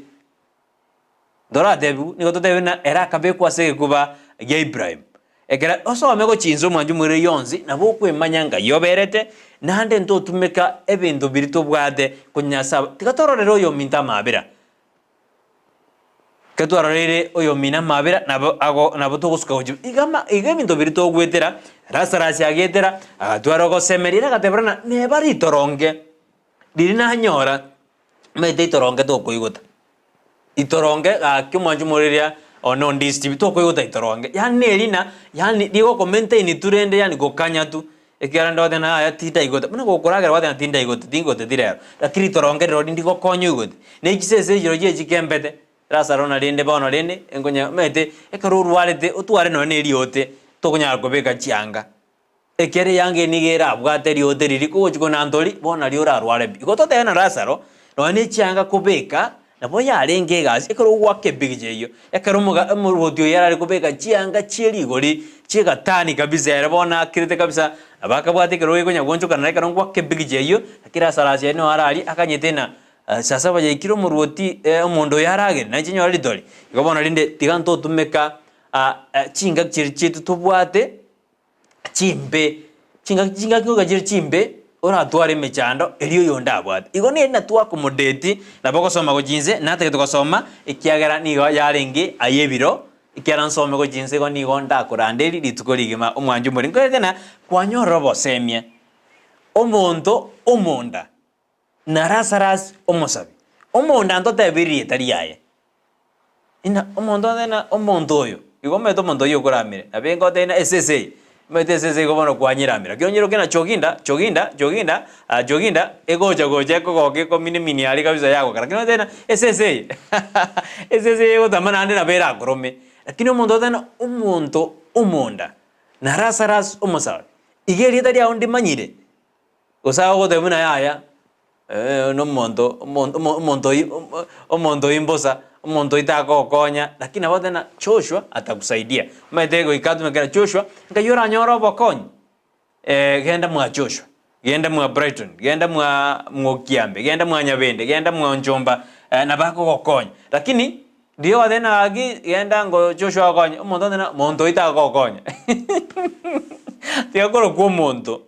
A: Ntoratebiwu, nigo totebe buna ere akabekwa ase egekuba gia Ibrahimu. Ekero osome gochia inse omwanche omoirere yonsi, nabo okwemanya ngai oberete, naende ntotumeka ebinto biria tobwate konyasaba. Tiga tororere oyominto amabera. Ekero twaroreire oyomino amabera, nabo ago nabo togosuka gochia iga ama iga ebinto biria togoetera, Lazarus agetera, agatwara ogosemeria, ere agateba ng'a neba ritoronge riria nanyora, omanyete itoronge tokoigota. Itoronge gaki omwancho omoriria one on this TV tokoigota itoronge, yaani neri ng'a yaani rigoko maintain tu rende yaani gokanya tu, ekiagera rende ogoteba ng'a yaya tindaigota, buna gokoragera gwateba ng'a tindaigota tingoteti rero, lakini ritoronge rirorio ndigokonya oigote. Na echisese echirochio echikembete, Lazaro na rende bono rende nkonya omanyete ekero orwarete otware nonye na eriote tokonyara kobeka chianga. Ekero eanga eye nigo erabwate riote riria kogochia konantori, bono nario orarware pi. Igo totebe na Lazaro, nonya ne chianga kobeka, nabo yarenge egasi, ekero ogoaka epigicha eyio, ekero omoga omorwoti oyo arare kobeka chianga chie rigori, chi'egatani kabisa ere bono akirete kabisa, nabo akabwate ekerogo gekonya goonchokana ekero ngoaka epigicha eyio, lakini Lazaro ase nigo araria akanyete ng'a saa saba yaikire omorwoti omonto oyo aragere, nainche nyore ritori. Igo bono rende tiga ntotumeka chingaki chiria chiaito tobwate. chimbe, chingaki chingaki goika chire chimbe, oratware emechando eria oyonde abwate. Igo nere natwakomodeti, nabo ogosoma gochia inse, natagete gosoma, ekiagera nigo yarenge aye ebiro, ekiagera nsome gochia inse igo nigo ndakoranderie rituko rigima omwancho omoriri. Nkorete ng'a kwanyorire obosemia, omonto omonda, na Lazarus omosabi, omonda ntotebi erieta riaye. Inaa omonto onde na omonto oyo, igo omanyete omonto oyio okoramire, nabo engotebia ng'a esese eye, omanyete esese igo bono kwanyeramera, lakini onye roke na choginda, choginda, choginda, ah choginda, egocha gocha ekogoka ekomini mini aria kabisa yagoka, lakini omanyete ng'a esese eye, esese eye egotama naende nabo erakorome. Lakini omonto oteba ng'a omonto omonda, na Lazarus omosabe, iga erieta riago ndimanyire. Gose agogotebia buna yaya, nomonto omonto omo omonto oyio omonto oyio mbosa, omonto oyio takogokonya, lakini nabo ogoteba ng'a Joshua atakusaidia. Omanyete goika atumeke na Joshua, nkai oranyore obokonyi? Genda mwa Joshua, genda mwa Brighton, genda mwa mwa Okiambe, genda mwa Nyabende, genda mwa Onchomba, nabo akogokonya. Lakini, riria ogoteba ng'a gaki genda ngo Joshua agokonye, omonto ogoteba ng'a monto oyio takogokonya tiga korokwa omonto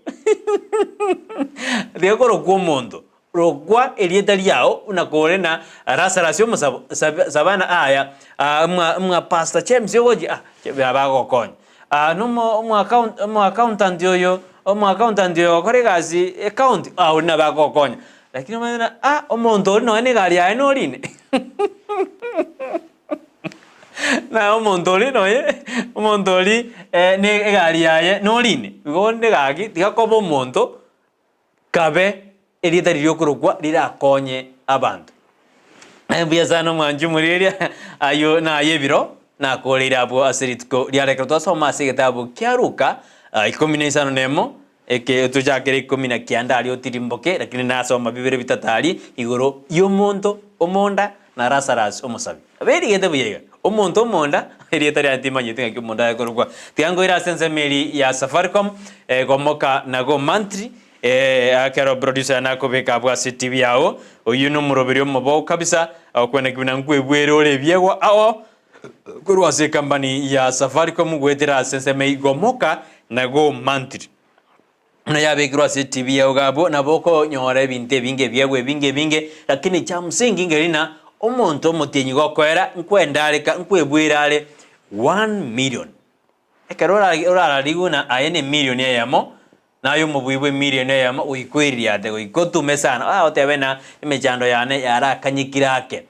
A: tiga korokwa omonto, rokwa erieta riago buna kore na Lazarus omosabo sabe sabana aya mwa mwa pastor James ogochia ah nabo agogokonya. Nomo omo account omo accountant oyo omo accountant oyo ogokora egasi ecounty ah oria nabo agogokonya. Lakini omanyete ng'a ah omonto oria nonye na egari yaye norine na omonto oria nonye omonto oria na egari yaye norine. Igo onde gaki tiga koba omonto kabe erieta riria okorokwa rirakonye abanto. Aye mbuya sana omwanchi omorigereria, ayio naye ebiro nakoreire abwo ase rituko ria rekero twasoma ase egetabu kia Luka ikomi na isano na emo, eke tochakere ikomi na kianda aria otirimboke, lakini nasoma bibere bitato aria igoro y'omonto omonda na Lazarus omosabi. Berigete buya iga, omonto omonda, erieta riane timanyeti ng'aki omonto aye korokwa. Tiga nkoire ase ensemo eria ya Safaricom, gomoka na go monthly, ekero producer yane akobeka abwo ase TV yao, oyio nomoroberi omoboo kabisa, okweneki buna nkwebwere ore ebiegwa ao. Korwa ase ekampani ya Safaricom goetera ase ensemo eyio Gomoka na Go Monthly. Buna yabekirwe ase etibi yao iga abwo, nabo okonyora ebinto ebinge ebiegwa ebinge ebinge, lakini cha msingi ngeri na omonto omotienyi gokoera nkwendareka nkwebwera are one million. Ekero orararigwe ng'a aye ne million eyemo, naye omobui bwe million eyemo goika oiririate goika otume sana, ah otebe ng'a emechando yane yarakanyekire ake,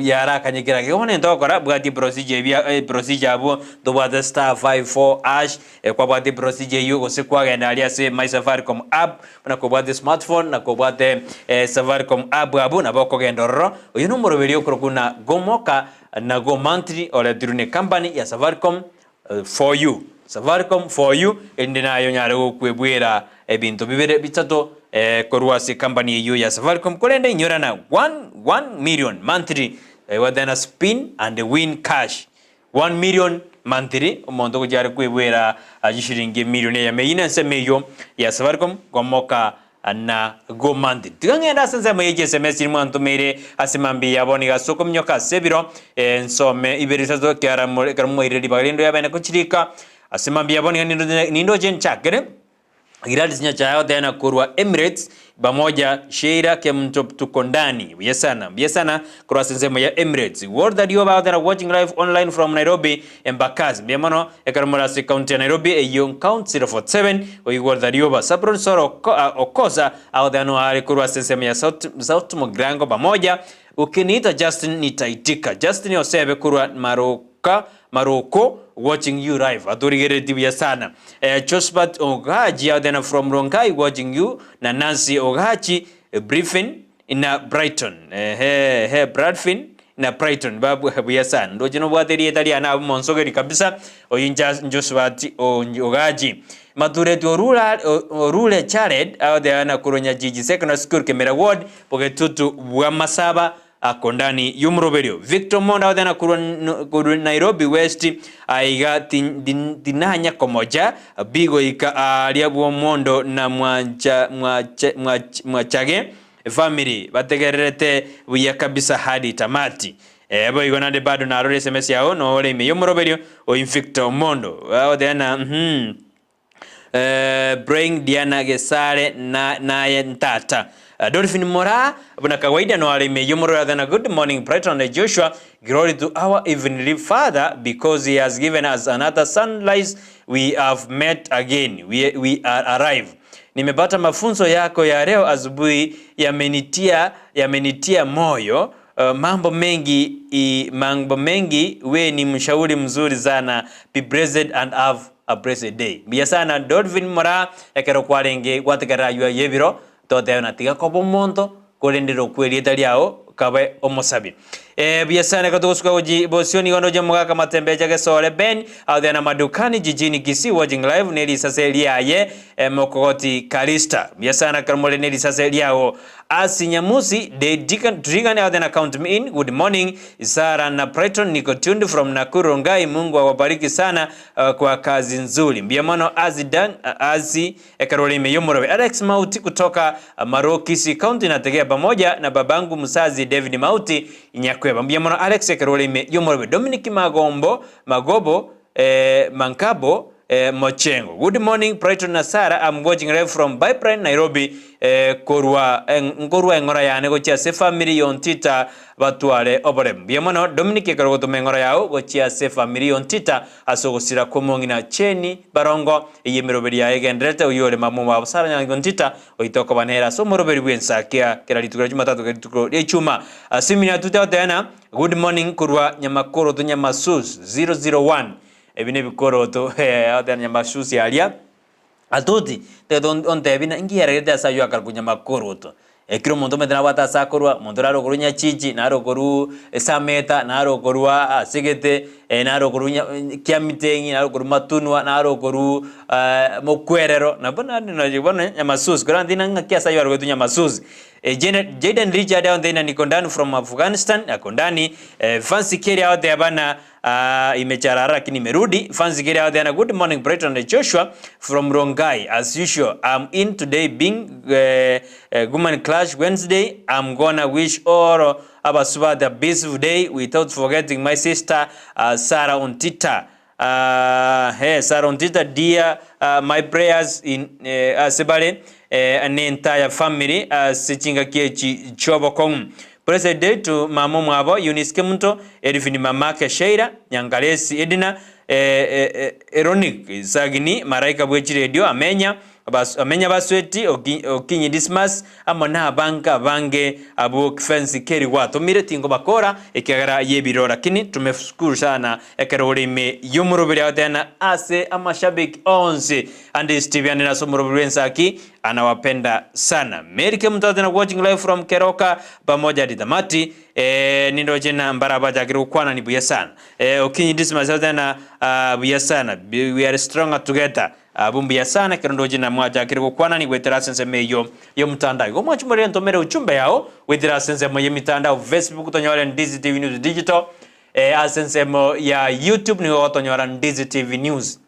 A: yarakanyekire ake. Igo bono egento ogokora, bwatia eprocedure ebia eprocedure abwo, ntobwate star five four hash, kwabwate eprocedure eywo gose kwagenda aria ase my safaricom app, buna kobwate smartphone na kobwate safaricom app abwo nabo okogenda ororo, oyio na omoroberio okorokwa buna gomoka Nago monthly oretirwe ne company ya Safaricom for you. Safaricom for you erinde naye onyare gokwebwera ebinto bibere bitato korwa ase company eyio ya Safaricom korende inyora na 1 million monthly whether spin and win cash 1 million monthly omonto ogochia are kwebwera chishiringi emilion eyemo eyio nensemo eyio ya Safaricom gomoka Na Gomandi. Tiga ng'ende ase ensemo ye chieseme chiria mwantomeire ase mambia ya bono iga ase okominyoka ase ebiro, nsome ibere isato ekiagera ekero mwairire ribaga rinde oyabene kochirika. Ase mambia ya bono iga nindoche nchakere Gladys Nyachae agoteba korwa Emirates pamoja Sheila Kemtop tuko ndani. Buya sana, buya sana korwa ase ensemo ya Emirates. Walter Rioba agoteba watching live online from Nairobi Embakasi. Mbuya mono ekero more ase county ya Nairobi eyio count 047 oigwa Rioba. Sabron Soro Okosa agoteba no are korwa ase ensemo ya South Mugirango pamoja Ukiniita Justin nitaitika. Justin Osebe korwa Maroka Maroko watching you live atorigereretie buya sana. Josephat Ogachi agoteba from Rongai watching you na Nancy Ogachi Briefing na Brighton ehe ehe Bradfin na Brighton babu buya sana ndoche nobwate erieta riane abwo monsogeri kabisa oyio nja Njosubati Ogachi Matureti orure orure Jared agoteba na korwa Nyajiji Secondary School Kemera Ward bogetutu bwa Masaba ako ndani y'omoroberio Victor Omondo agoteba na korwa korwa Nairobi West aiga tinanya komocha bigoika aaria bw'omondo na mwancha mwacha mwachage Efamiri bategererete buya kabisa hadi tamati. Ee boigo nande bado narore sms yao nore ime y'omoroberio o Invicta Omondo. Agoteba na uhmm Brain Diana Gesare na naye ntata. Dolphin Moraa buna kawaida noare ime y'omoroberio agoteba na good morning Brighton and Joshua glory to our heavenly father because he has given us another sunrise we have met again we, we are alive. Nimepata mafunzo yako ya leo asubuhi yamenitia yamenitia moyo uh, mambo mengi i, mambo mengi we ni mshauri mzuri sana be blessed and have a blessed day mbuya sana Dolphin Moraa ekero kwarenge gwategerera aywo aywo ebiro totebe na tiga koba omonto korende rokwa erieta riao kabe omosabi. Ee, buya sana ekero togosuka gochi bosio nigo ndoche omogaka matembecha gesore Ben out there na madukani jijini Kisii watching live ne risase riaye mokogoti Calista. Buya sana ekero more ne risase riao. Asi Nyamusi de Deacon Trigan out there na count me in. Good morning Sarah na Brighton niko tuned from Nakuru Rongai Mungu awabariki sana kwa kazi nzuri. Mbuya mono Asi Dan Asi Ekero ore ime y'omorobe Alex Mauti kutoka Maroo Kisii County nategea pamoja na babangu mzazi David Mauti Nyakweba. Mbuya mono Alex ekero ore ime y'omorobe Dominic Magombo Magobo eh, Mankabo eh, Mochengo. Good morning Brighton na Sarah I'm watching live from Pipeline Nairobi eh, korwa eh, nkorwa eng'ora yane gochia ase family yontita batware oboremu. Mbuya mono Dominic ekero ogotoma eng'ora yao gochia ase family yontita Ase ogosira kw'omong'ina Cheni barongo, eyio emeroberi yaye egendererete, oyio ore mama omwabo Sara Nyango Ntita, oito okoba nere ase omoroberi bw'ensakia kera rituko ria Jumatatu kera rituko ria Ichuma. Ase eminwe yatute agoteba Good morning korwa Nyamakoroto Nyamasus 001 ebi nebikoroto agoteba Nyamasusi aria Atuti, tagete ontebi na inki yaregerete ase ayio akarokwa nyamakoroto. Ekero omonto omanyete nabwate ase akorwa, omonto nare okorwa nyachichi, nare okorwa esameta, nare okorwa asegete, nare okorwa kiamiteng'i, nare okorwa matunwa, nare okorwa mokwerero, nabo naende bono nyamasusi, korende tindi ng'aki ase ayio arogetwe nyamasusi. Jayden Richard agontebia ng'a niko ndani from Afghanistan, ako ndani, Fancy Kerry agoteba ng'a Aah imecharara lakini imerudi Fancy Keri agoteba good morning Brighton and Joshua from Rongai as usual am in today being uh, Guman Clash Wednesday am gonna wish all Abasubati a beautiful day without forgetting my sister Sarah Ontita eh Sarah Ontita dear my prayers in ase bare ne entire family ase chingaki echi chiobokong'u. Blessed day to mama omwabo Eunice Kemunto, Elvin mamake Sheila, Nyangaresi Edna, Eronic Sagini, Maraika bwe chiredio Amenya, Amenya Basweti, Okinyi Dismas, amo nabange abange abwo kfensi keri gwatomire tingobakora ekiagera yebiro lakini tumeshukuru sana ekero ore ime yomoroberi agotena ase amashabiki onsi ande Steve ande nase omoroberi bwensaki anawapenda sana Mary Kemunto agotena watching live from Keroka pamoja hadi tamati eh, nindoche na mbara bachakire gokwanani buya sana eh, Okinyi Dismas agotena ah, buya sana we are stronger together Abwo mbuya sana ekero ndoche na mwachakire gokwanani goetera ase ensemo eyio y'omotandao. Igo mwachumorere ntomere uchumbe yao goetera ase ensemo y'emitandao Facebook tonyore Ndizi TV News Digital, eh, ase ensemo ya YouTube nigo gotonyora Ndizi TV News.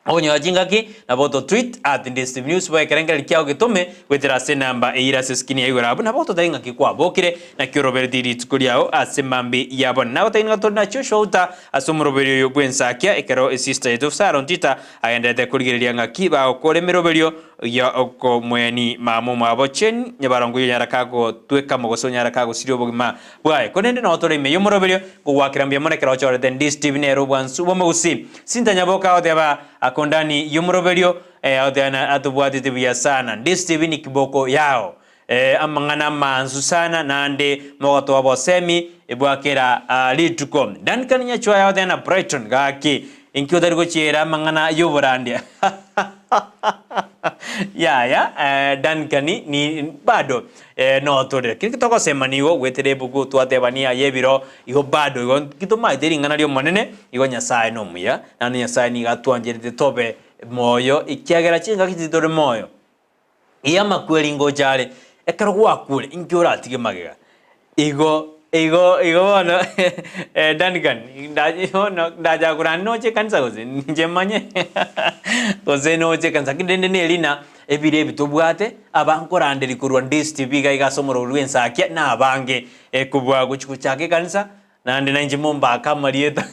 A: Okonyora chingaki nabo oto tweet at Ndizi TV News boe ekerengererio kiao getome goetera ase enamba eyio ere ase eskini ya igoro abwo nabo ototebie ng'aki kwabokire naki oroberetie rituko riao ase mambia ya bono. Nagotebie ng'a tore nachio shouta Ase omoroberio oyo bw'ensakia, ekero esista yaito Sara Ontita agenderete korigereria ng'aki bagokora emeroberio ya okomweni mama omwabo Jane Nyabarongo oyio onyara kagotweka gose onyara kagosiria obogima bwaye. Korende noo tore ime y'omoroberio ngogoakera mbuya mono ekero ochorete Ndii Steve nere obwansu bw'omogusii. Cynthia Nyaboka agoteba ako ndani y'omoroberio agoteba na atobwatete buya sana. Ndii Steve ni kiboko yao. Amang'ana amansu sana naende mogotoa obosemi bwa kera rituko. Duncan Nyachwaya oteba na Brighton gaki inki otari gochiera amang'ana y'oborandia yaya Duncan ni bado notore lakini togosema nigo goetera ebuku twatebania y'ebiro igo bado igo nki tomaete ring'ana ri'omonene igo Nyasaye nomuya naende Nyasaye nigo atwancherete tobe moyo ekiagera chingaki titore moyo. Ee amakweri ngocha are, ekero gwakure inki oratige magega? Igo igo igo bono Duncan ndache bono ndacha korande noche ekanisa gose inche manye gose noche ekanisa lakini rende neri na ebiro ebi tobwate aba nkoranderia korwa DSTV iga iga ase omorobori bwa ensakia na abange kobua gochi gochaka ekanisa Naende nainche mombake amarieta.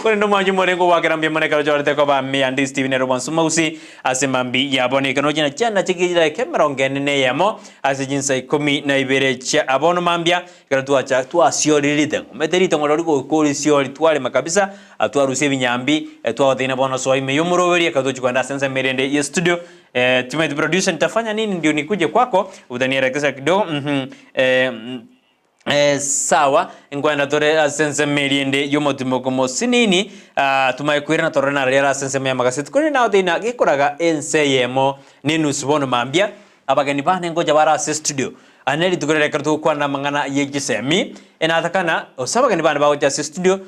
A: Korende omwancho morenge ogwakera mbuya mono ekero chorete koba Meya ndi Stephen ere obwansu Mausi ase mambi ya bono ekero nochia na chianda chiakia chidaeka emerongo ene na eyemo ase chinsa ikomi na ibere chia abono mambia ekero twacha twasiorire ritengo omanyete ritengo riria goika orisiori twarema kabisa twarusia ebinyambi twagoteina bono soa ime yomoroberi ekero tochi kogenda ase ensemo erende ye studio timanyeti producer nitafanya nini ndio nikuje kwako utanielekeza kidogo mhm Sawa, nkwenda tore ase ensemo eria ende y'omotimoko mosinini, ah, tumanye koirana torore nararia are ase ensemo y'amagaseti. Korende nao teina gekoraga ense eyemo na enusu bono mambia, abageni bane ngocha bare ase estudio. Aya ne rituko riria ekero togokwana amang'ana ye chisemi, enatakana gose abageni bane bagocha ase estudio,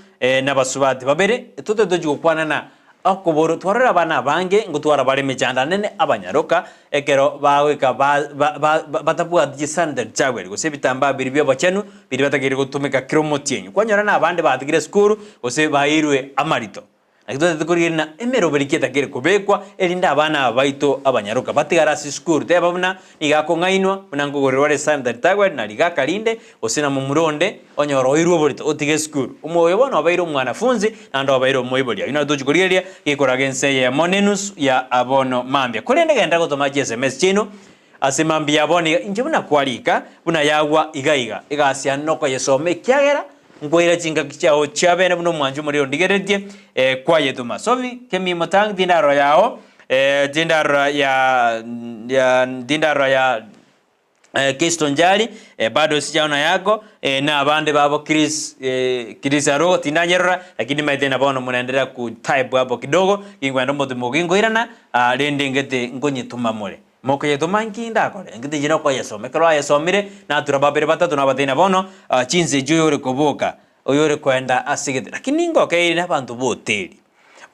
A: nabasubati babere, tote tochi gokwana na Okoboro twarore abana abange ngotwara bare emechando anene abanyaroka ekero bagoika batabwati chisanitary towel gose ebitambaa biria bi'obochenu biria batakeire gotumeka kera omotienyi. Kwanyora na abande batigire esukuru gose baeirwe amarito. Naki totagete korigereria ng'a emeroberi ki etakeire kobekwa erinde abana aba baito abanyaroka batigare ase esukuru teba buna nigo akong'ainwa buna nkogorerwa are sanitary towel na rigaka rinde gose na momura onde onyore oirwe oborito otige esukuru. Omoyo bono obeire omwanafunzi naende obeire omoibori. Ayio naro tochi korigereria gekoraga ense eyemo na enusu ya abono mambia. Korende genda gotoma chi sms chiaino ase mambia ya bono iga inche buna kwarika buna yagwa iga iga. Egasi yane nokoyesoma ekiagera nkwaira chingaki chiao chiabene buna omwanchi omorero ondigereretie kwayetoma. Sophie Kemimo Tang tindarora yao tindarora ya ya tindarora ya Kristo Njali, bado sijaona yako, na abande babo Chris, Chris Arogo tindanyerora, lakini maete na bono munaendelea ku type hapo kidogo, ginkwenda omotimo ginkoirana, rende ngete nkonyetuma more. Mokoyetuma nki ndakore? Ngete inche nokoyesoma. Ekero ayesomire, natura babere batato nabatebia na bono, chinsa echio oyore koboka, oyore koenda ase egete. Lakini ngokeire na abanto ba hoteli.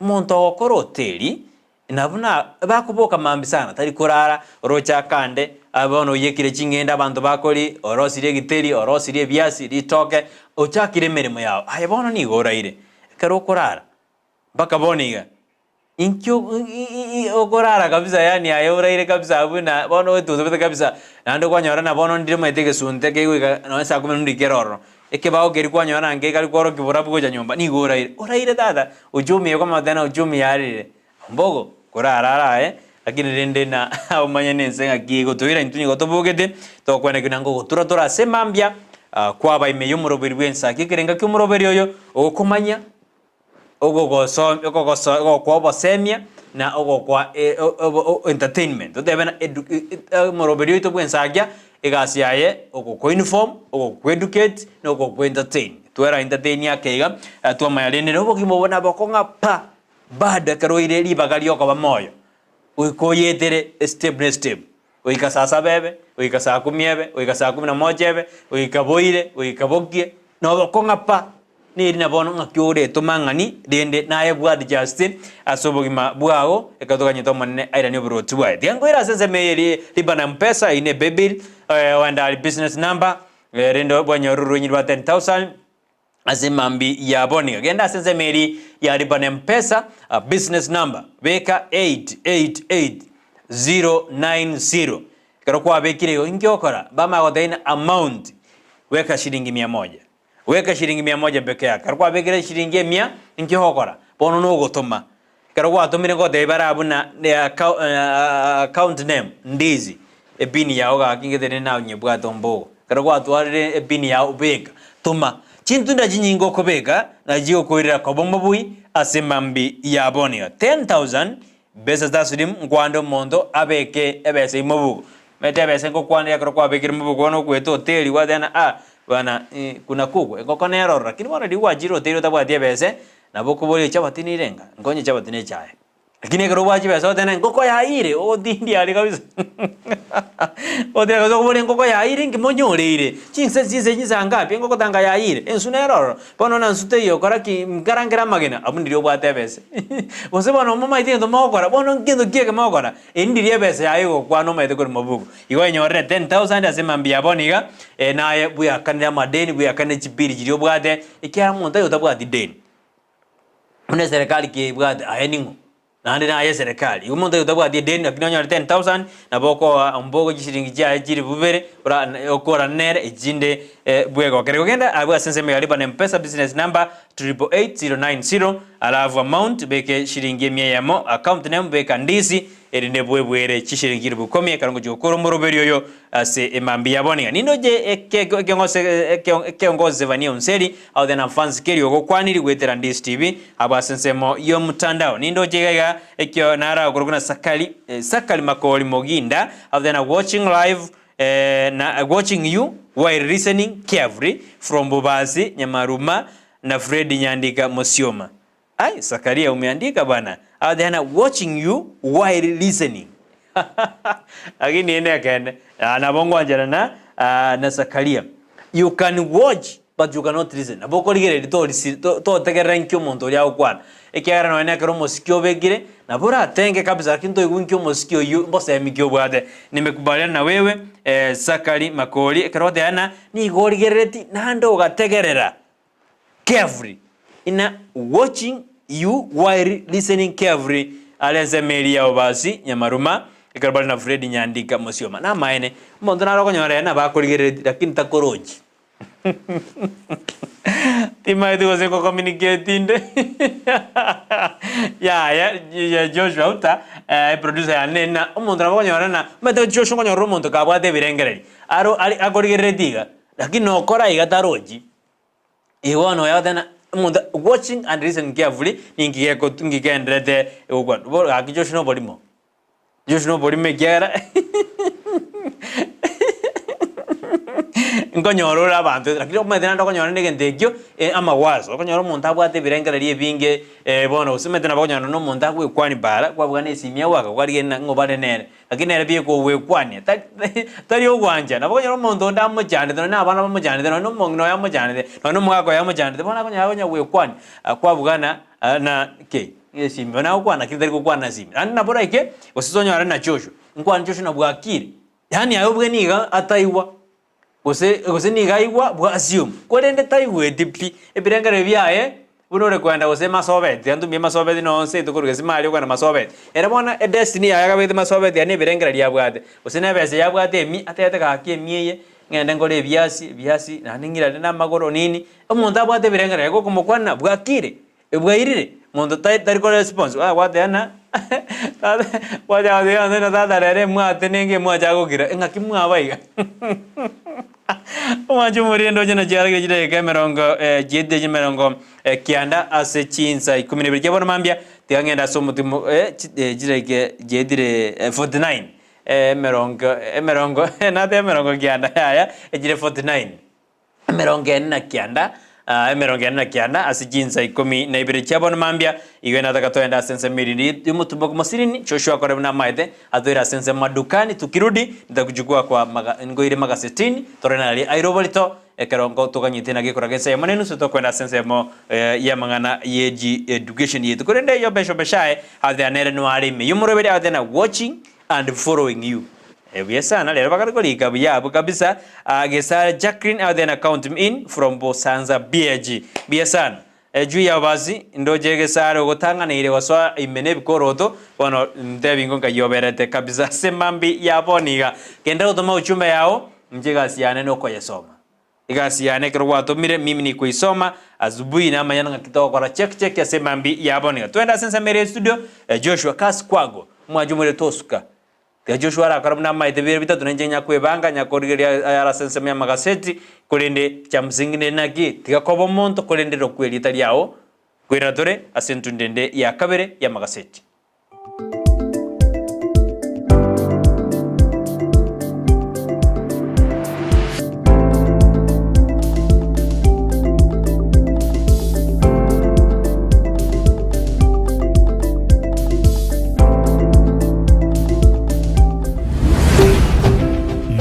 A: Omonto ogokora hoteli, Na buna bakoboka mambia sana, tari korara, oroche akande, aye bono oyekire ching'ende abanto bakoria, orosirie egiteri, orosirie ebiasi, ritoke, ochakire emeremo yao, aye bono nigo oraire. Ekero okorara, mpaka bono iga. Inki okorara kabisa yaani aye oraire kabisa abwo na bono oetutubete kabisa, naende kwanyora na bono ndire omanyete egesunte kegoika nonye saa kumi na mbili kere ororo, ekebao keria kwanyora na nkekari kworokia borabu gocha nyomba, nigo oraire. Oraire tata, uchumi ekomanya tena uchumi yarire, mbogo korarara aye, lakini rende na omanye na ense ng'aki egotoira intwe nigo tobogete, tokwenekio na ngogotura tore ase mambia, kwaba ime ya omoroberi bwa ensaki ekerenga kia omoroberi oyo, ogokomanya. ogokoa obosemia na ogokoa entertainment totebe ng'a omoroberi oito bw'ensakia egasi yaye ogoko inform, ogoko educate na ogoko entertain. Twera entertain ake iga twamanya rende na obogima obo nabokong'a pa bado ekero oire ribaga riokoba moyo goika oyetere estep na estep. Goika saa saba ebe, goika saa kumi ebe, goika saa kumi na moja ebe, goika boire, goika bokie, na obokong'a pa, neri na bono ng'aki oretoma ng'ani, rende naye bwate just ase obogima bwao, ekero toganyete Omonene airanie oborwoti bwaye. Tiga nkoire ase ensemo eye ri riba na mpesa, eyio ne paybill, oende aria business number, rende bwanyora orwenyi rwa 10,000, ase mambi ya bono. Genda ase ensemo eri ya lipa na mpesa, business number, beka 888090. Ekero kwabekire igo, inki ogokora? Bamanya gotebia ng'a amount, weka shilingi mia moja. Weka shilingi mia moja peke yake. Ekero kwabekire shilingi emia, inki ogokora? Bono nogotoma. Ekero gwatomire ngotebia bare abwo na account name, ndizi, epini yao gaki ngete rende naye onyebwate ombogo. Ekero gwatwarire epini yao beka, toma. Chintunda chinyinge okobeka nachi chigokoirera koba omobui ase mambi ya bono iga. 10,000 besa taslim nkwande omonto abeke ebesa ime obogo. Omanyete ebesa ngokwanera ekero kwabekire mobuko bono okoeta hoteli gwateba ng'a ah bana kuna kuku engoko nere ororo lakini bono riria gwachire hoteli otabwati ebese Nabo okoboria echabati nere enga, nkonye echabati na echae. Lakini ekero obwate chibesa ogoteba engoko yaiyire, ogotindia aria kabisa ogotindia kabisa okoboria engoko yaiyire inki monyoreire, chinse chinse chinsa ngapi engoko tanga yaiyire, ensu nere ororo, bono na nsu teiyo kora ki nkarangere amagena, abwo ndiria obwate ebese gose bono momaete egento mogokora, bono nkento ki eke mogokora, eri ndiria ebesa yaye egokwana omanyete korwa mobuko. Igo enyorere 10,000 ase mambia ya bono iga, naye bweakanere amadeni, bweakanere chibiri chiria obwate, Ekiagera omonto aye otabwati deni, buna eserekari ki ebwate aye ning'o? Naende naye eserekari. Igo omonto aye otabwati edeni lakini onyore 10,000, nabo okoa ombogo chisiringi chiaye chilifu bibere, ora okorane nere echinde bwegokere. Gogenda abwo ase ensemo ya lipa na mpesa business number 888090 alafu amount beke shilingi emia eyemo, account name beka ndisi, Erinde bwebwere chishiringi chilifu ikomi ekero ngochia gokora omoroberi oyo ase emambia ya bono iga. Nindoche ekeongozi Zephania Onseri out na fans keria ogokwaniri goetera Ndisi TV abwo ase ensemo y'omotandao. Nindoche iga iga ekio narakorokwa na Sakari Sakari Makori Moginda out na watching live na watching you while listening carefully from Bobasi Nyamaruma na Fred Nyandika Mosioma. Ai Zakaria umeandika bana agotebi watching you while listening lakini eye nekeene nabo ngwancherana na Zakaria you can watch but you cannot listen nabo okorigereria torisi totegerera inki omonto oria agokwana ekiagera nonye nekero omosiki obekire nabo oratenge kabisa lakini toigwe inki omosiki oywo mbosemi ki obwate nimekubaliana na wewe Zakari Makori ekero ogoteba ng'a nigo origerereti naende ogategerera carefully, ina watching you while listening carefully are ensemo eria ya Obasi Nyamaruma ekero bare na Fred Nyandika Mosioma. Namaene, omonto nare okonyora ere nabo akorigereretie lakini takorochi. Timaeti gose ngo communicate inde yaya ya Joshua Uta eh, producer yane na omonto nabo okonyora na omanyete Joshua okonyora omonto kabwate ebirengererio aro ari akorigereretie iga lakini nokora iga tarochi. Igo bono oyo agoteba ng'a omonto watching and listening carefully ninki geko ninki kegendererete gokwana. Bono gaki Joshua na oborimo, Joshua na oborimo ekiagera nkonyora ore abanto lakini omanyete naende okonyora na egento ekio amawazo, okonyora omonto abwate ebirengererio ebinge bono gose omanyete nabo okonyora na omonto agwekwania bara, kwabuga na esimi agoaka kwarigereria ng'a ng'o bare nere. Lakini nere bieka ogwekwania, tari tari ogwancha. Nabo okonyora omonto onde amochandete, nonye na abana bamochandete, nonye na omong'ina oye amochandete, nonye na omogaka oye amochandete, bono akonyara konya gwekwania, kwabugana na ki? Esimi. Bono agokwana lakini tari gokwana na esimi. Naende nabo oraike, gose tonyore na Joshua, nkwane Joshua na bwakire, yaani aye obwe niga ataigwa, gose gose niga aigwa bwa assume, korende taigweti pi, ebirengererio biaye. Buna ore koenda gose masobeti, tiga ntumie masobeti nonsi seito korwa gesima aria okogenda masobeti. Ere bono edestiny yaye akabegete masobeti aria na ebirengererio abwate, gose na ebesa eye abwate emi, atebete gaki emi eye, ng'ende nkore ebiasi, ebiasi, naende ng'irane na amagoro nini, omonto abwate ebirengererio gokomokwana bwakire, bwairire, monto tai tari ko response, gwateba ng'a gwachaka goteba ng'a tata rero emwate nenge emwacha agokira, ng'aki mwaba iga. Omwanche omorende oche na chiaragire chidakika emerongo chietire chimerongo kianda ase chinsa ikomi na ibere chia bono mambia, tiga ng'ende ase omotimo chidakika chietire 49 emerongo emerongo nateba emerongo kianda yaya echire 49. Emerongo ene na kianda, emerongo ene na kianda ase chinsa ikomi na ibere chia bono mambia, igo nataka toende ase ensemo erinde y'omotuboku mosirini, Joshua akore buna amaete, atoire ase ensemo madukani, tukirudi, nitakuchukua kwa maga nkoire magasetini, tore naria aire oborito, ekero nko toganyete naki ekoraga ense eyemo na enusu tokwenda ase ensemo y'amang'ana ye education yaito. Korende Yobesh Obeshae, athea nere noare ime y'omoroberi athea na watching and following you. Buya sana rero bakare korika buya abwo kabisa. Gesare Jacqueline out there na count me in from Bosanza BAG. Buya sana. Juu yabo basi ndoche Gesare ogotang'aneire gosoa ime nebikoroto bono ntebi ngo nkai oberete kabisa ase mambi ya bono iga. Genda gotoma uchumbe yao inche egasi yane nokoyesoma. Egasi yane ekero gwatomire mimi nikoisoma asubuhi namanya ng'aki togokora check check ase mambi ya bono iga. Twende ase ensemo ere estudio Joshua kasi kwago omwancho omorero tosuka. Tiga Joshua arakore buna amaete bire bitato, na inche nyakwebanga, nyakorigereria ayare ase ensemo y'amagaseti, korende chia msingi nere naki? Tiga koba omonto, korende rokwa erieta riao. Nkoirana tore ase entunda ende ya kabere y'amagaseti.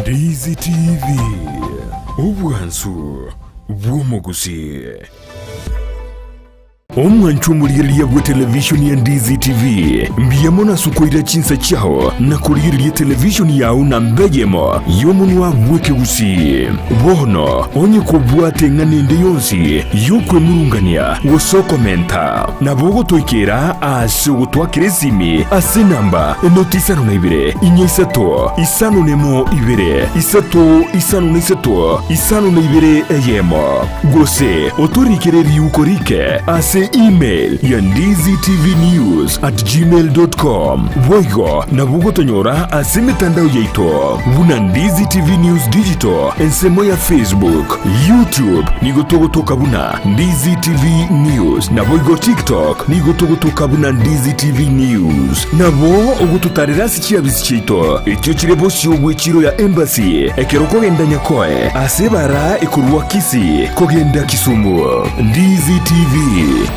B: Ndizi TV, obwansu bw'omogusii. Omwancho omorigereria bwe televishoni ya Ndizi TV, mbuya mono ase okoira chinsa chiao na korigereria televishoni yao namba eyemo y'omonwa bw'ekegusii. Bono onye kobwate eng'ana ende yonsi y'okwemurungania gose okomenta, nabo ogotoikera aase ogotwakera esimi ase enamba enoti isano na ibere, inya isato, isano nemo ibere, isato isano na isato, isano na ibere eyemo. Gose otorikere riuko rike ase email ya ndizitvnews@gmail.com. Boigo nabo ogotonyora ase emetandao yaito buna Ndizi TV News Digital ensemo ya Facebook, YouTube nigo togotoka buna Ndizi TV News naboigo TikTok nigo togotoka buna Ndizi TV News. Nabo ogototarera ase chiabisi chiaito echio chire bosio bw'echiro ya Embassy ekero okogenda Nyakoe ase ebara ekorwa Kisii kogenda Kisumu. Ndizi TV,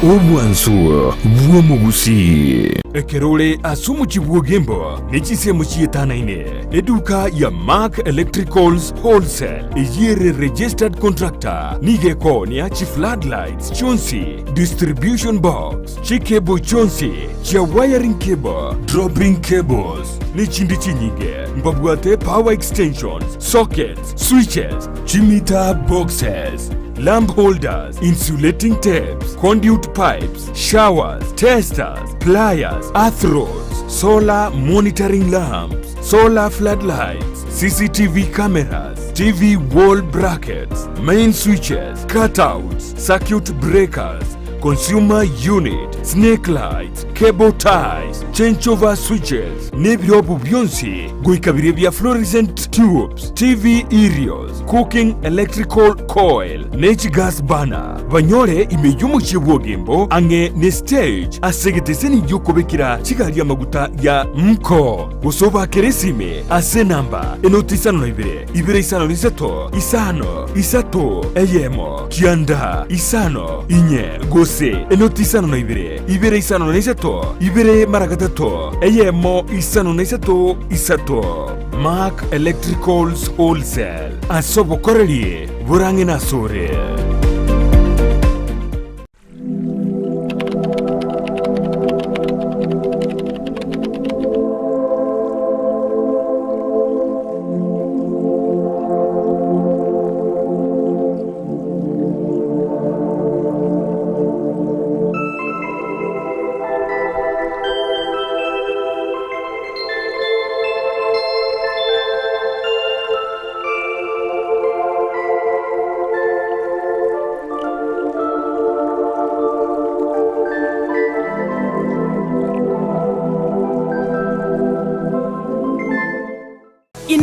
B: obwansu bw'omogusii. Ekero ore ase omochie bw'Ogembo ne chinsemo chietanaine, eduka ya Mark Electricals Wholesale eyio ere registered contractor nigo ekoonia chi floodlights chionsi, distribution box, chicable chionsi chia wiring cable, dropping cables, nechinde chinyinge. Mbabwate power extensions, sockets, switches, chimeter boxes, lamp holders, insulating tapes, conduit pipes, showers, testers, pliers, earth rods, solar monitoring lamps, solar floodlights, CCTV cameras, TV wall brackets, main switches, cutouts, circuit breakers, consumer unit, snake lights, cable ties, changeover switches, nebirobu bionsi goika biria bia fluorescent tubes, TV aerials, cooking electrical coil, ne chigas burner. Banyore ime y'omochie bw'Ogembo ang'e ne stage ase egeteseni gi'okobekera chigari amaguta ya Mko. Gose obakere esime ase enamba enoti isano na ibere, ibere isano na isato, isano, isato, eyemo, kianda, isano, inye, gose enoti isano na ibere, ibere isano na isato, ibere mara gatato, eyemo, isano na isato, isato. Mark Electricals Wholesale, ase obokoreri borang'e nasore.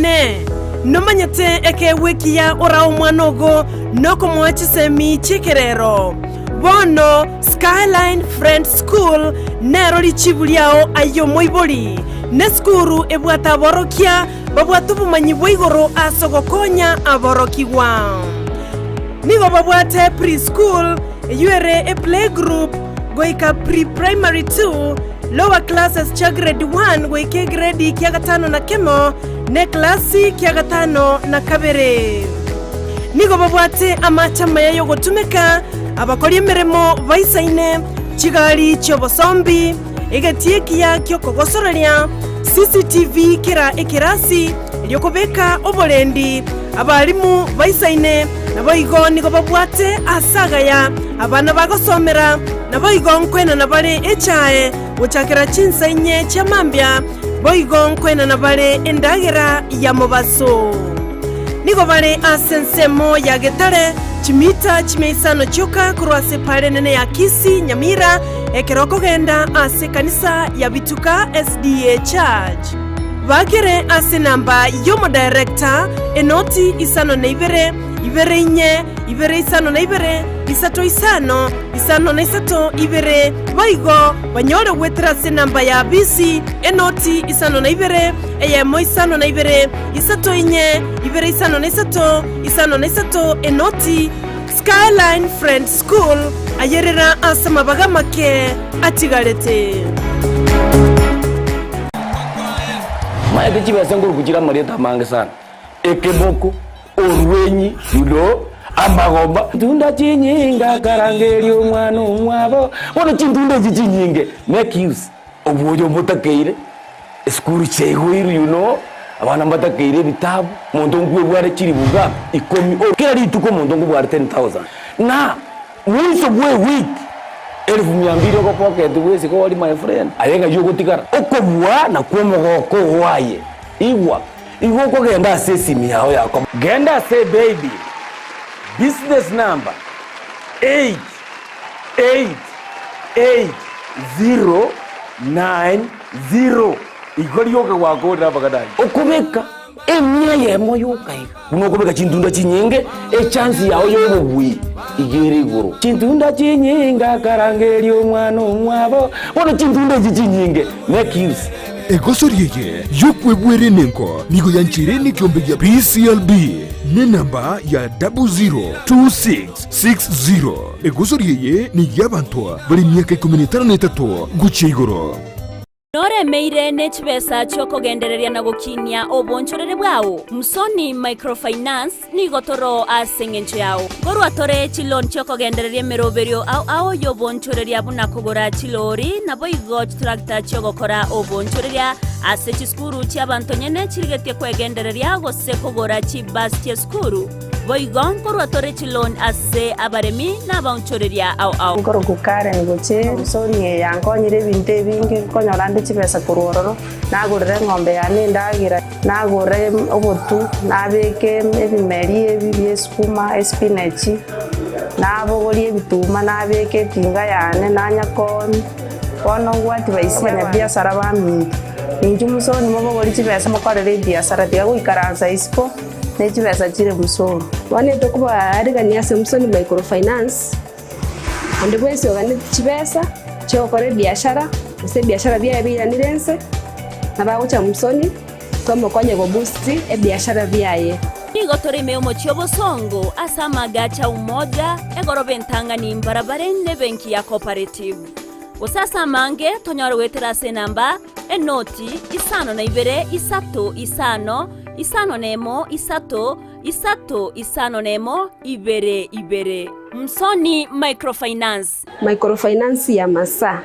C: one, nomanyete ekeegwa ekiya orae omwana ogo nokomoa chisemi chi'ekerero. Bono Skyline Friends School nero richibu riao aye omoibori, nesukuru ebwate aborokia babwate obomanyi bwa igoro ase ogokonya aborokigwa. Nigo babwate pre-school, eyio ere eplaygroup, goika pre-primary 2, lower classes chia grade 1 goika egredi kia gatano na kemo, na eklasi kia gatano na kabere. Nigo babwate amache amaya y'ogotumeka, abakori emeremo baisaine, chigari chi'obosombi, egetii ekiya gi'okogosoreria, CCTV kera ekerasi, erio kobeka oborendi, abalimu baisaine, naboigo nigo babwate aase agaya abana bagosomera, naboigo nkoenana bare echae gochakera chinsa inye chia mambia, boigo nkoenana bare endagera ya mobaso. Nigo bare ase ensemo ya Getare, chimita chimia isano chioka korwa ase epaara enene ya Kisii, Nyamira, ekero okogenda ase ekanisa ya Bituka SDA Church. Bakere ase enamba y'omodirector, enoti isano na ibere, ibere inye, ibere isano na ibere, isato isano, isano na isato ibere, boigo banyore goetera ase enamba ya bisi, enoti isano na ibere, eyemo isano na ibere, isato inye, ibere isano na isato, isano na isato, enoti, Skyline Friends School, ayerera ase amabaga amake atigarete.
D: Maete chibesa nkoruku chire amarieta amange sana, ekeboko, orwenyi, you know, amagomba. Ntunda chinyinge akarangeria omwana omwabo, bono chintunda echi chinyinge make use obwoyo mbotakeire, esukuru chiaigoirwe you know, abana mbatakeire ebitabu, omonto nkwebware chilifu ngapi? Ikomi, kera rituko omonto nkobware 10,000 na Mwiso bw'ewiki elifu mia mbili ogopocket bw'esiko ori my friend, aye ng'ai ogotigara? Okobua nakwo omogoko oo aye. Igwa, igo okogenda ase esimi yao yako. Genda ase baby, business number 8888090 igo rioka gwakorire amang'ana ayio. Okobeka Emia eyemo yoka iga. Buna okobeka chintunda chinyinge, echansi yao y'obobui iga ere igoro. Chintunda chinyinge akarangeria omwana omwabo. Bono chintunda echi chinyinge make use.
B: Egosori eye y'okwebwera enengo nigo yancheire nekiombe gia PCLB nenamba ya 002660. Egosori eye ney'abanto bare emiaka ikomi na etano na etato gochia igoro.
E: Noremeire ne chibesa chi'okogendereria na gokinia obonchoreri bwao? Msoni Microfinance nigo toro ase engencho yao. Nkorwa tore chiloan chi'okogendereria emeroberio ao ao y'obonchoreria buna kogora chilori naboigo chitractor chi'ogokora obonchoreria ase chisukuru chi'abanto nyene chirigetie kwegendereria gose kogora chibus chi'esukuru. Boigo nkorwa tore chiloan ase abaremi na abaonchoreria ao ao.
F: Nkorokwa Karen gochia ensoni eye yankonyire ebinto ebinge, nkonyora nde chibesa korwa ororo, nagorera eng'ombe yane endagera, nagora obotu, nabeka ebimeri ebi bia esukuma, espinachi, nabogoria ebituma nabeka etinga yane nanya koonia. Bono ngwati baisia abanyabiasara baminto, inchuo mosoni mobogorie chibesa mokorere ebiasara, tiga goikaransa isiko. ne chibesa chire musoni.
G: Bono etokobaarigania ase Musoni Microfinance, onde bwensi oganeti chibesa chi'ogokora ebiashara, gose ebiashara biaye biiranire inse, nabo agocha Musoni, tomokonye goboost ebiashara biaye.
E: Nigo tore ime y'omochie obosongo ase amagacho a Umoja, egoroba entang'ani mbarabare nebenki ya Cooperative. Gose ase amange tonyore goetera ase enamba enoti isano na ibere isato isano isano nemo isato isato isano nemo ibere ibere. Msoni Microfinance.
G: Microfinance ya masaa.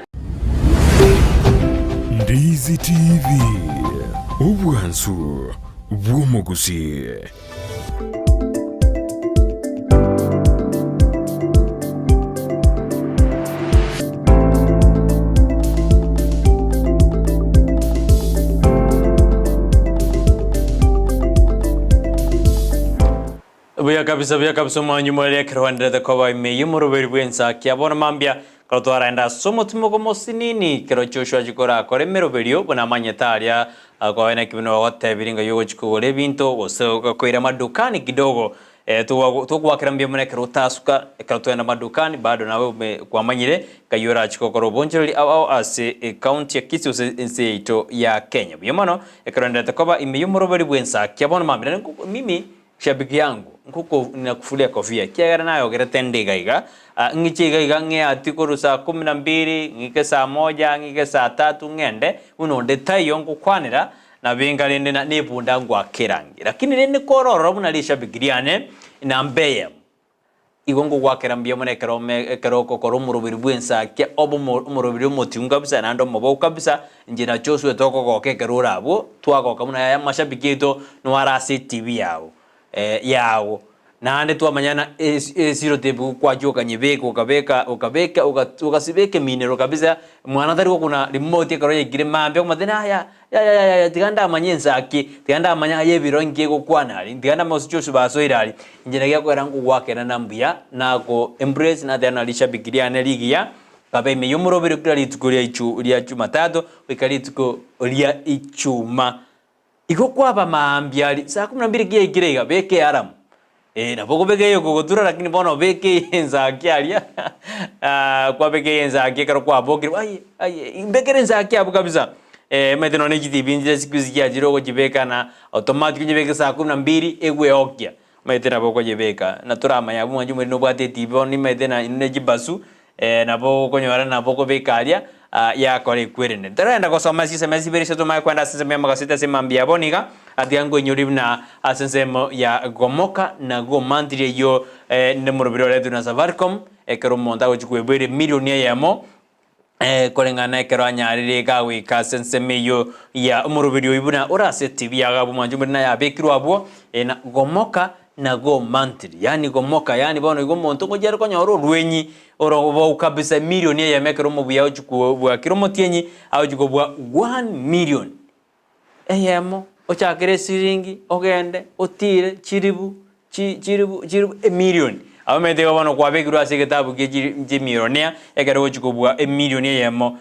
B: Ndizi TV, obwansu bw'omogusi.
A: Buya kabisa buya kabisa omwanyu mwere ekero oenderete koba ime y'omoroberi bw'ensa kia bono mambia kero twaraenda ase omotimogo mosinini kero Joshua achia korakora emeroberio buna amanyete aria. Akoe naki buna ogotebirie ng'a ogochia kogora ebinto gose ogakoira madukani kidogo eh, togwa togoakera mbuya mono ekero otasuka ekero twagenda madukani bado nawe ome kwamanyire ng'ai orachie gokora obonchoreri ao ao ase ecounty ya Kisii gose ense yaito ya Kenya. Buya mono ekero oenderete koba ime y'omoroberi bw'ensakia bono mambia naende mimi Shabiki yangu, nkoko ninakufulia kofia, ekiagera nayogerete nde iga iga, ah, ng'iche iga iga ng'eati korwa saa kumi na mbili, ng'ike saa moja, ng'ike saa tatu ng'ende, buna onde taiyo ngokwanera, nabenga rende na nebunda ngwakerange. Lakini rende kororora buna rishabiki riane, namba eyemo. Igo ngogoakera mbuya mono ekero ome ekero okokora omoroberi bw'ensakia obe omo omoroberi omotiungu kabisa naende omoboku kabisa, inche na Joshua tokogoka ekero ore abwo, twagoka buna yaya amashabiki aito noare ase etibi yago yago. Naende twamanyana esi esiro tebi kwachia okanyebeka okabeka okabeka oga ogasibeka eminero kabisa, mwana tari gokuna remote ekero yaikire mambia okomotebia yaya Yaya yaya yaya tiga ndamanye ensaki, tiga ndamanye aye ebiro inki egokwana aria, tiga ndamanye gose Joshua basoire aria, inche naki gekogera nkogoakera na mbuya, nako embrace nateba na rishabiki riane rigiya, kabe ime y'omoroberi kera rituko ria ichu ria jumatatu, goika rituko ria ichuma. Igo kwaba maambia aria, saa kumi na mbili ki yaikire iga, beka earamu, eh nabo okobeka eye okogotura lakini bono obeke ensaki aria kwabeka eye ensaki ekero kwabokire aye aye mbekere ensaki abwo kabisa omanyete nonye ne chitibi nchire siku hizi chiachire ogochibeka na automatic onyebeke saa kumi na mbili egweokia, omanyete nabo okoyebeka na toramanya abwo mwanche omoriri nobwate etibi bono nimanyete na inwe ne chibasu nabo okonyora nabo okobeka aria yakora ekwerende. Ntaragenda gosoma chisemi chibere ase tomanye kwenda ase ensemo y'amagaseti ase mambia yabo niga atiga nkoinyori buna ase ensemo ya gomoka na gomantiri eyio nemoroberi oretwe na Safaricom ekero omonto agochia kweboera emilioni eyemo koreng'ana ekero anyarire iga goika ase ensemo eyio ya omoroberi oyio buna ore ase etibi yago abwo mwanche omoriri nayabekirwe abwo na gomoka na go monthly, yaani gomoka, yaani bono igo omonto ngochia are konyora orwenyi oro kabisa emilion eyemo ekero omobuya agochia kobua kera omotienyi agochia kobua one million eyemo, ochakere esiringi ogende otire chiribu chi chiribu chiribu emilion. Abwo omanyete igo bono kwabekirwe ase egetabu gie chi chimillionaire ekero ogochia kobua emilion eyemo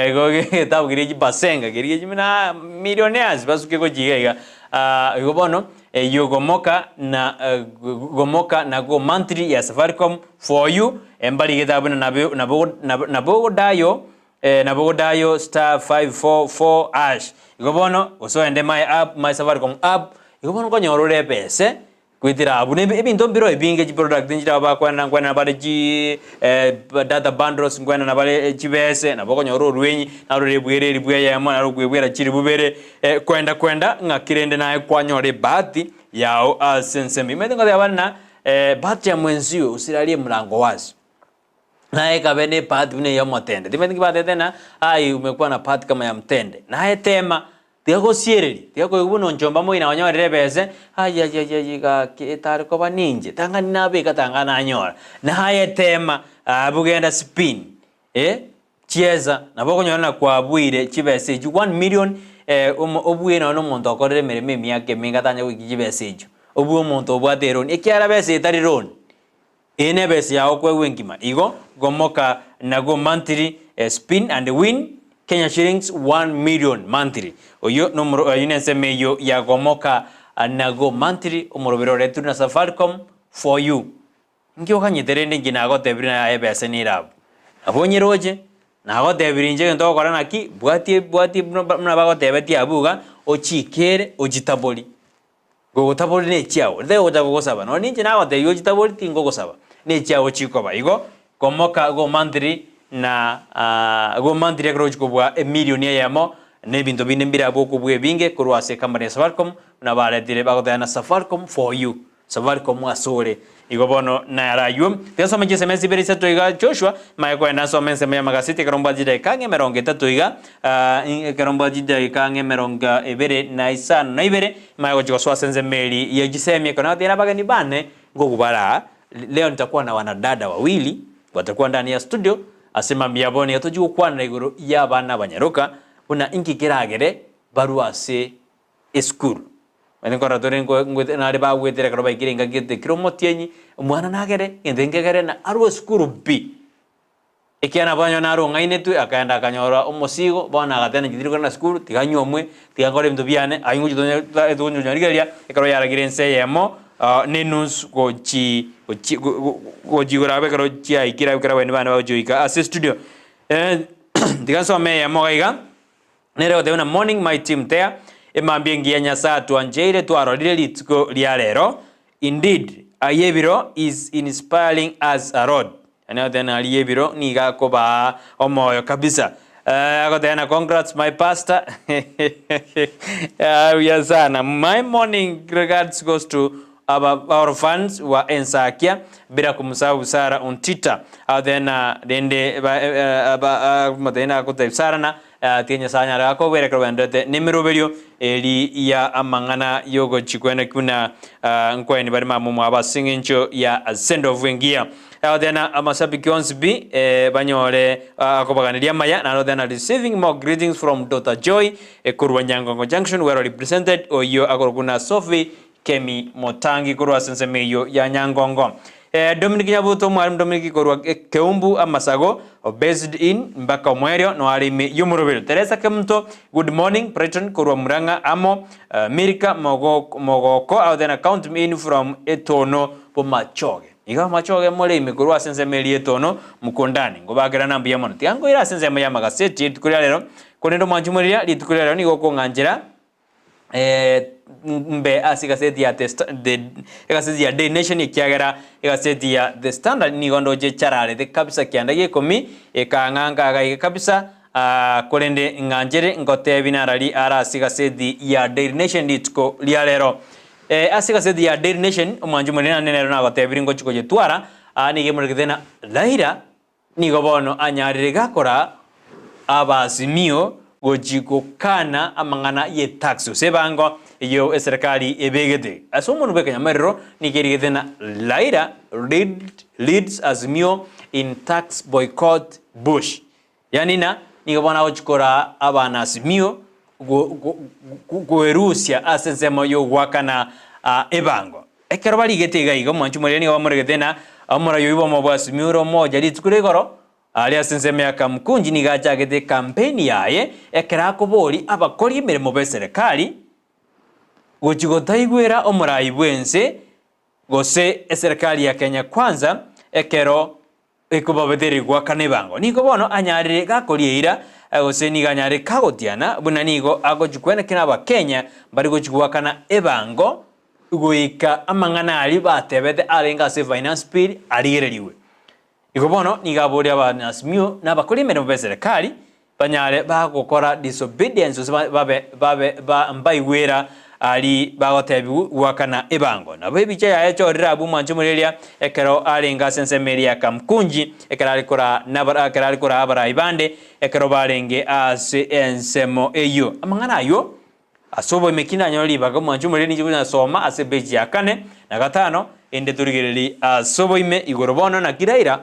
A: igo egetabu keria chibasenga keria buna millionaires basuke gochia iga iga igo bono. Eyio gomoka na gomoka na go monthly ya Safaricom for you embarigete abwo na nabo nabo nabogodayo nabogodayo star 544 hash igo bono gose ogende my app my Safaricom app igo bono okonyora ore ebese goetera abwo na ebinto mbiro ebinge chiproduct nchire abwo bakwenana nkwenana bare chi data bundles nkwenana bare chibese nabo okonyora orwenyi narore ebwere eribu eyemo naro okoebwera chiribu bere Kwenda kwenda ng'aki rende naye kwanyora ebahati yao ase ensemo. Imanyete ngoteba ng'a bahati ya mwenzio usirarie mlango wazi. Naye ekabe ne ebahati buna eya omotende. Timanyeti nki batebete ng'a aye umekuwa na bahati kama ya mtende. Naye tema, tiga gosiereria, tiga koigwa buna onchomba moino onyorire ebese, ayiayiayiayi gaki etari koba ninche, tanga ninabeka tanga nanyora. Naye tema, abwo genda spin, eh. Chiesa, nabo okonyora ng'a kwabuire chibesa echio one million omo obue nonye na omonto okorire emeremo emiaka emenge atanye goikia chibesa echio, obue omonto obwate eloan, ekiagera besa etari loan, eye na ebesa yago okoegwa engima. Igo, gomoka nago monthly spin and win Kenya shillings one million monthly. Oyio nomoro oyio na ensemo eyio ya gomoka nago monthly omorobere oretirwe na Safaricom for you. Inki okanyete rende inki nagotebirie naye aye ebesa nere abwo? Nabo onyeroche, nagotebirie inche egento ogokora naki, bwatie bwatie buna buna bagotebetie abwo iga, ochikere ochitabori, gogotabori na echiao, onde tari gocha kogosaba, nonye ninche nagotebia ochitabori tingogosaba, na echiao chikoba. Igo, komoka go monthly na go monthly ekero ogochia kobua emilion eyemo, na ebinto binde mbire abwo okobua ebinge korwa ase ecompany ya Safaricom, buna baretire bagoteba na Safaricom for you. Safaricom asore. Igo bono naro ayio. Tiga nsome chisemi ase ibere isato iga Joshua, manye kogenda nsome ensemo y'amagaseti ekero mbwate chidakika ang'e emerongo etato iga, ekero mbwate chidakika ang'e emerongo ebere na isano na ibere, manye gochia gosoa ase ensemo eria ye chisemi ekero nagoteire abageni bane nkogubara aa, leo nitakuwa na wanadada wawili, watakuwa ndani ya studio, ase mambia bono iga tochia gokwanera igoro y'abana abanyaroka, buna inki keragere barwe ase esukuru. Naende nkorora tore nko ngote nare bagwetera ekero baikire engaki gete kera omotienyi, omwana nagere, egento nkegere na arwe esukuru pi. Ekiagera nabo onye narong'ainetwe, akaenda akanyora omosigo, bono agateba inche tindi kogenda sukuru, tiga nyuomwe, tiga nkore ebinto biane, aywo ngochi tonye tonyarigereria, ekero yaragire ense eyemo na enusu gochi gochi go- go gochi igoro abwo ekero chiaikire abwo ekero abageni bane bagochi goika ase estudio. Tiga nsome eyemo iga iga. Nere ogoteba buna morning my team there, emambia engiya Nyasae atwancheire twarorire rituko ria rero, indeed aye ebiro is inspiring us a lot. Yaani agoteba ng'a aria ebiro nigo akobaa omoyo kabisa. Eh, agoteba ng'a congrats my pastor Ah, buya sana. My morning regards goes to our, our fans wa Ensakia bila kumsahau Sarah Ontita. Agoteba ng'a rende ba, eh, ba, akomotebia ng'a agotebia Sarah na Tiga Nyasae anyare gakobera ekero ogendererete nemeroberio eri ya amang'ana y'ogochia kwene buna nkweni bare mama omwabo ase engencho ya send-off engiya. Agoteba amashabiki onsi pi banyore akobaganeria amaya naende agoteba receiving more greetings from daughter Joy korwa Nyangongo Junction well represented oyio akorokwa buna Sophie Kemi Motangi korwa ase ensemo eyio ya Nyangongo. Dominic Nyabuto Omwalimu Dominic korwa Keumbu Amasago based in mpaka omoerio no are ime y'omorobero. Teresa Kemunto Good morning Brighton korwa Murang'a amo Milka Mogoko out then count me in from Etono Bomachoge. Iga Bomachoge more ime korwa ase ensemo eria Etono Mukundani. Ngobakerana mbuya mono. Tiga nkoire ase ensemo y'amagaseti rituko ria rero korende omwanchi moriria rituko ria rero nigo okong'anchera mbe ase egaseti ya The Sta- The egaseti ya Daily Nation ekiagera egaseti ya The Standard nigo ndoche echararete kabisa kianda gia ikomi, ekang'a nkaga iga kabisa ah, korende ng'anchere ngotebi narari are ase egaseti ya Daily Nation rituko ria rero. Ase egaseti ya Daily Nation, omwanchi omonene naende nero nagotebirie ngochi koyetwara, aa nigo emorekete ng'a Raila Nigo bono anyarire gakora abasimio gochi gokana amang'ana ye tax gose ebango eyio eserekari ebegete. Ase omonwa bw'ekenyamerero nigo erigete ng'a Raila lead, leads Azimio in tax boycott bush. Yaani ng'a nigo bono agochi koraa abana Azimio go, go, go, goerusia ase ensemo y'ogoakana ebango. Ekero barigete iga iga, omwanchi omoria nigo bamoregete na omorai oyio bw'omobwasimi ore omoja rituko ria igoro, aria ase ensemo ya Kamkunji nigo achagete ekampeni yaye ekero akoboria abakori emeremo b'eserekari gochia gotaigwera omorai bw'ense gose eserekari ya Kenya Kwanza ekero Ekobabetereria goakana ebango. Nigo bono anyarire gakoria eira, gose nigo anyarire kagotiana, buna nigo agochia kwenekera Abakenya mbari gochia goakana ebango goika amang'ana aria batebete arenge ase Finance Bill arigererigwe. Igo bono nigo aboria abanasmio na abakori emeremo b'eserekari Banyare bagokora disobedience gose babe babe ba mbaigwera ari bagotebiwu goakana ebango. Nabo ebicha yaye echorire abwo omwancho omoreria ekero arenge ase ensemo eria ya Kamkunji ekero are koraa nabara ekero are koraa abarai bande ekero barenge ase ensemo eyio. Amang'ana ayio ase oboimeki nanyore ribaga omwancho omoreria ninche konyasoma ase epeji ya kane na gatano ende torigererie ase oboime igoro bono naki Raila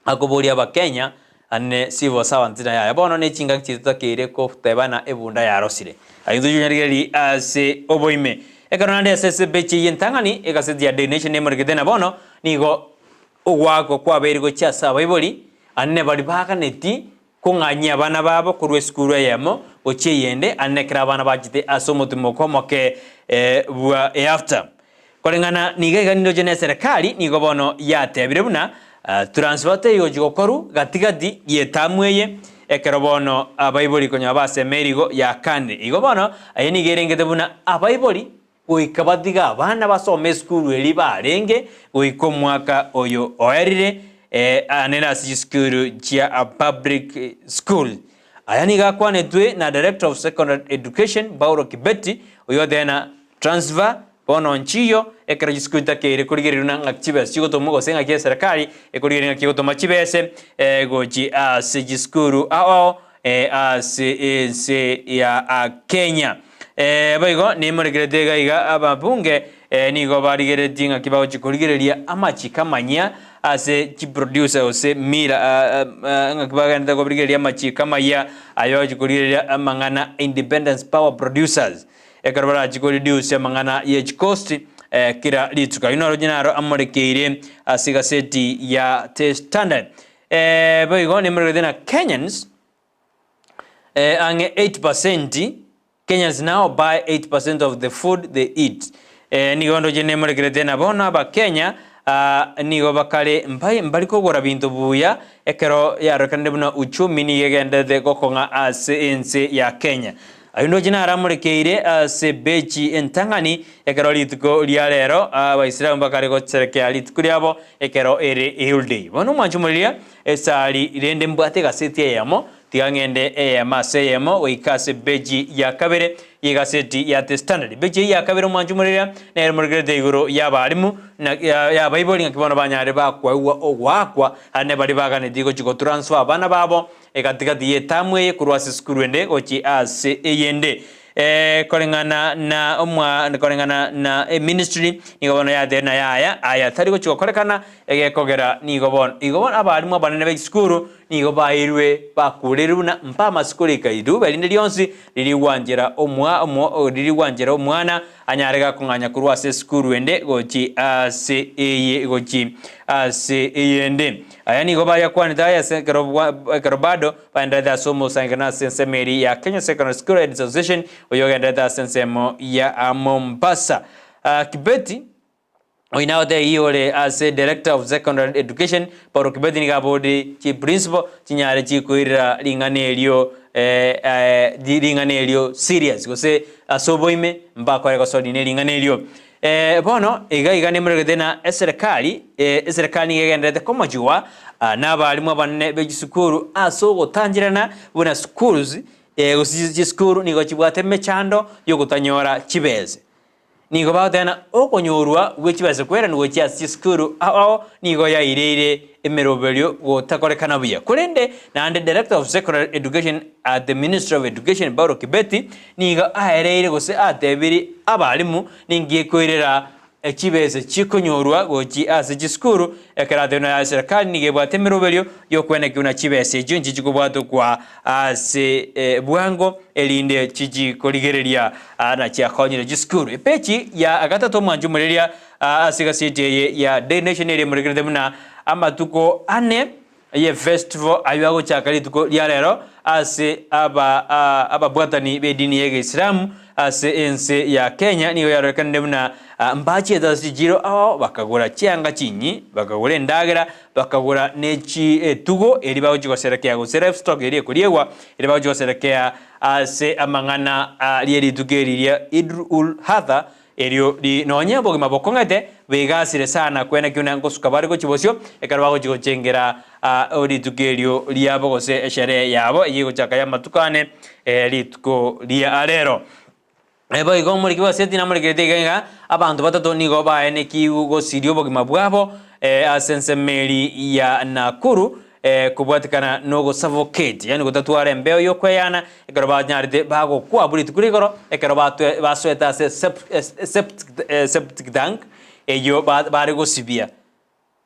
A: Akoboria Abakenya ane civil servants na yaya bono ne chingaki chiaito totakeire kotebana ebunda yarosire. Aye intwe chonyarigererie ase oboime. Ekero naende ase esebechi eye entang'ani egaseti ya Daily Nation emorekete na bono nigo ogoakwa kwabeire gochia ase abaibori ane baria baganeti kong'anyia abana babo korwa esukuru eyemo gochia eyende ane ekero abana bachete ase omotimoko omoke bwa eafter. Koreng'ana nigo iga nindoche ne eserekari nigo bono yatebire buna transfer teri gochia gokorwa gati gati y'etamu eye ekero bono abaibori konyora basemeiri igo yakanire. Igo bono eye nigo erengete buna abaibori goika batige abana basome esukuru eria barenge goika omwaka oyo oerire ane ase chisukuru chia public school. Aya nigo akwanetwe na Director of Secondary Education Paulo Kibeti oyio otebire ng'a transfer bono nchiyo ekero chisukuru chitakeire korigereria buna ng'aki chibesa chigotomwa gose ng'aki eserekari ekorigereria ng'aki egotoma chibese gochi ase chisukuru ao ao ase ense ya Kenya. Boigo nemorekerete iga iga ababunge nigo barigereretie ng'aki bagochia korigereria amachiko amanyia ase chiproducer gose mira ng'aki bagenderete korigereria amachiko amayia aye bagochia korigereria amang'ana independence power producers ekero barachie koreduce amang'ana ye chicost kera rituko. Ayio naro naro amorekeire ase egaseti ya The Standard. Boigo nemoregerete na Kenyans ang'e 8%, Kenyans now buy 8% of the food they eat. Nigo ndoche nemorekerete na bono abakenya nigo bakare mbai mbari kogora binto buya ekero yarorekanire buna uchumi nigo egenderete gokong'a ase ense ya Kenya. Ayio ndoche naramorekeire ase bechi entang'ani ekero rituko ria rero Abaisraeli bakare gocherekea rituko riabo ekero ere Eid. Bono omwancho omoriria esari rende mbwate egaseti eyemo, tiga ng'ende eyemo ase eyemo goika ase bechi ya kabere y'egaseti ya The Standard. Bechi eyio ya kabere omwancho omoriria nere morekerete igoro y'abalimu na y'abaibori ng'aki bono banyare bakoegwa ogoakwa ande baria baganetie gochia gotransfer abana babo Egati-gati y'etamu eye korwa ase esukuru ende gochia ase eyende. Koreng'ana na omwa koreng'ana na eministry nigo bono yatebire na yaya aya tari gochia gokorekana egekogera nigo bono igo bono abalimu abanene ba esukuru nigo bairwe bakurerwe buna mpa amasiko rika riruba rinde rionsi ririgwanchera omwa omo ririgwanchera omwana anyare gakong'anya korwa ase esukuru ende gochia ase eye gochia ase eyende. Aya nigo bayakwanete aya ase ekero bwa ekero bado baendererete ase omosangererekano ase ensemo eria ya Kenya Secondary School Heads Association oyogendererete ase ensemo ya Mombasa. Kibeti oyio nagotebia ore ase Director of Secondary Education Paul Kibeti nigo abori chiprinciple chinyare chikoirera ring'ana erio ring'ana erio serious gose ase oboime mbakore gosori ne ring'ana erio. Bono iga iga nemoregete na eserekari, eserekari nigo egendererete komochigwa nabarimu abanene be chisukuru ase ogotancherana buna schools gose chisukuru nigo chibwate emechando yogotanyora chibese. Nigo bagoteba ng'a okonyorwa gwe chibese kwerani gochia ase chisukuru ao ao nigo yaireire emeroberio gotakorekana buya. Korende naende Director of Secondary Education at the Ministry of Education Paul Kibeti nigo aereire gose atebirie abalimu ninki ekoirera chibesa chikonyorwa gochia ase chisukuru ekero atebirie buna eserekari nigo ebwate emeroberio y'okweneki buna chibesa echio nchichi kobwatokwa ase bwango erinde chichi korigereria na chiakonyire chisukuru. Epeji ya gatato omwancho omoreria ase egaseti eye ya Daily Nation ere emorekerete buna amatuko ane ye festival ayio agochaka rituko ria rero ase aba ababwatani b'edini y'egeisilamu ase ense ya Kenya nigo yarorekanire buna mbachiete ase chichiro ao bakagora chianga chinyi, bakagora endagera, bakagora ne chi etugo eria bagochia goserekea gose livestock eria ekoriegwa eria bagochia goserekea ase amang'ana rie rituko eri ria Eid-ul-Adha Erio ri nonye obogima bokong'ete, begasire sana kwene ki buna ngosuka bare gochia bosio, ekero bagochia gochengera rituko erio riabo gose esherehe yabo eyio egochaka y'amatuko ane, rituko ria rero. Boigo omoriki bw'eseti namorekerete iga ng'a abanto batato nigo baenekigwe gosiria obogima bwabo ase ensemo eri ya Nakuru Kobwatekana nogosavoketi, yaani gotatwara embeo y'okweyana, ekero banyarete bagokwa abwo rituko rigoro, ekero batwe basoete ase septic tank eyio bare gosibia.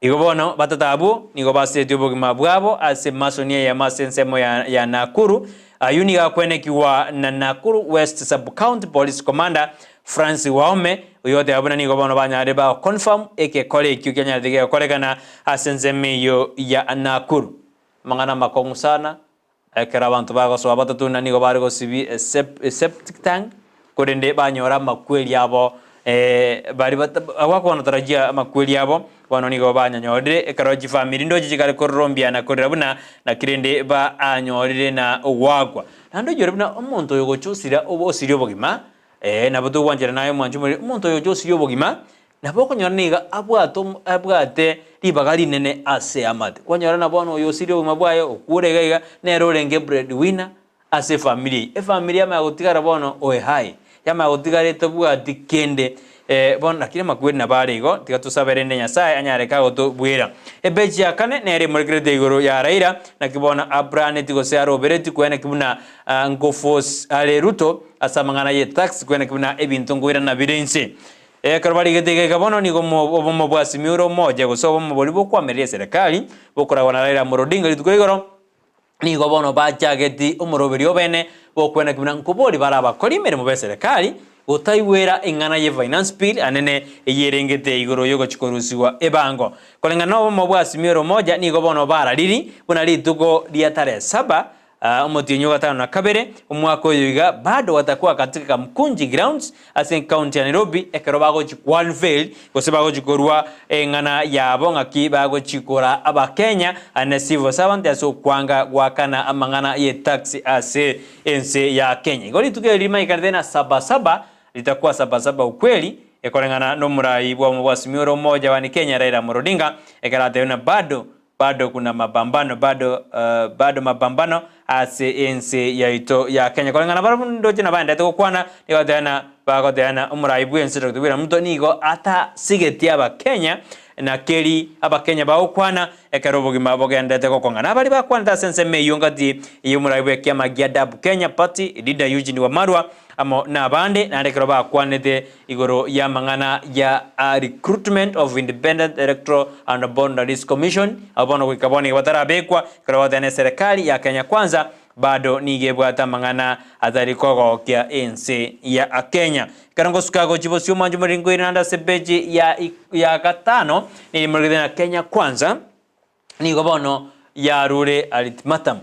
A: Igo bono batato abwo nigo basetie obogima bwabo ase masoni eyemo ase ensemo ya Nakuru. Ayio nigo akwenekigwa na Nakuru West Sub-County Police Commander Francis Wahome, oyio oteba buna nigo bono banyarire ba confirm egekora ekio kianyarete gegokorekana ase ensemo eyio ya Nakuru. Amang'ana amakong'u sana, ekero abanto bagosoa batato na nigo bare gosibia eseptic tank, korende banyora amakweri abo baria bata abwo tarajia amakweri abo, bono nigo banyanyorire ekero chifamiri ndoche chikare kororombia na korera buna naki rende baanyorire na ogoakwa. Naende oyore buna omonto oyo gocha osira osiria obogima, Ee, nabo togwancherana naye omwancho omoriri, omonto oyo ocha osirie obogima, nabo okonyora nigo abwate omo abwate ribaga rinene ase eamate. Kwanyora na bono oyo osirie obogima bwaye, okure iga iga, nere orenge bread winner ase efamiri eyio. Efamiri yamanya gotigara bono oe hai, yamanya gotigara etabwati kende bono lakini amakweri nabo are igo, tiga tosabe rende Nyasaye anyare kagotobwera. Epeji ya kane nere emorekerete igoro ya Raila, naki bono aplaneti gose arobereti koeneki buna Nkoforce are Ruto ase amang'ana ye tax kweneki buna ebinto nkoirana bire inse. Ekero barigete iga iga bono nigo obomo bwa Simiyu ore omoja gose obomo boria bokoamereria eserekari bokoragwa na Raila Amolo Odinga rituko rigoro nigo bono bachageti omoroberio obene bokweneki buna nkobori bare abakori emeremo beserekari. Gotaigwera eng'ana ye Finance Bill anene eyerengete igoro yogochia korusigwa ebango. Koreng'ana nobomo bwa Azimio la Umoja nigo bono barariri buna rituko ria tarehe saba omotienyi o gatano na kabere omwaka oyo iga bado watakuwa katika Kamkunji Grounds ase ecounty ya Nairobi ekero bagochi ku unveil gose bagochi korwa eng'ana yabo ng'aki bagochi kora abakenya ane civil servant ase okwanga goakana amang'ana ye tax ase ense ya Kenya. Igo rituko eri rimanyekane na saba saba litakuwa saba saba ukweli ekoreng'ana nomorai bwa omobwasimi ore omoja wani Kenya Raila Amolo Odinga ekero atebire buna bado Bado kuna mapambano, bado bado mapambano ase ense yaito ya Kenya. Koreng'ana barabwo ndoche nabaendete gokwana, nigo bagoteana bagoteana omorai bw'ense Dr. William Ruto nigo atasigetie abakenya na keri abakenya bagokwana ekero obogima bogendete gokong'ana. Abaria bakwanete ase ensemo eyio ngati y'omorai bw'ekiama gia DAP Kenya Party leader Eugene Wamalwa amo nabande naende ekero bakwanete igoro y'amang'ana ya Recruitment of Independent Electoral and Boundaries Commission, abwo bono goika bono iga batarabekwa, ekero bagoteba na eserekari ya Kenya Kwanza bado nigo ebwate amang'ana atari kogokia ense ya Kenya. Ekero ngosuka gochia bosio omwancho moriri nkoirana ande ase epeji ya ya gatano, nigo morigete na Kenya Kwanza, nigo bono yarure ultimatum.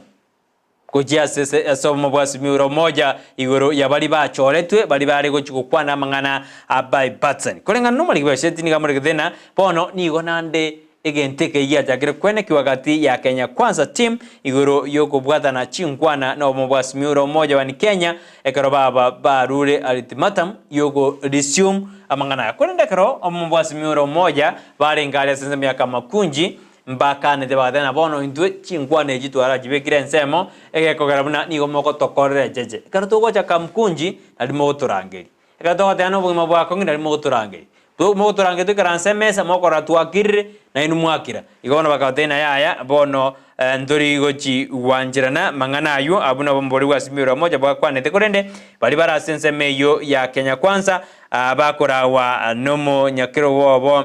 A: Gochia ase ase obomo bwa Simioro omoja igoro ya baria bachoretwe, baria bare gochia gokwana amang'ana a Baibatsan. Koreng'ana nomoriki bw'eseti nigo amoregete ng'a bono nigo naende egento eke giachakire kwenekiwa gati ya Kenya Kwanza team igoro y'okobwatana chinkwana na obomo bwa Simioro omoja one Kenya ekero baba barure ultimatum y'ogo resume amang'ana aya. Korende ekero obomo bwa Simioro omoja barenge aria ase ensemo ya Kamakunji Mbakanete bagateba ng'a bono intwe chinkwana echi twarachibekire ensemo, egekogera buna nigo mogotokorera echeche. Ekero togocha Kamkunji, nari mogotorangeria. Ekero togoteba nobogima bwakong'u nari mogotorangeria. To mogotorangeria toikaranse emesa, mokorora twakirire, nainwe mwakira. Igo bono bakabatebia ng'a yaya, bono ntori gochi gwancherana mang'ana aywo, abwo nabo mbori bwa Moja bwakwanete, korende baria bare ase ensemo eyio ya Kenya Kwanza, bakoragwa nomonyakero obo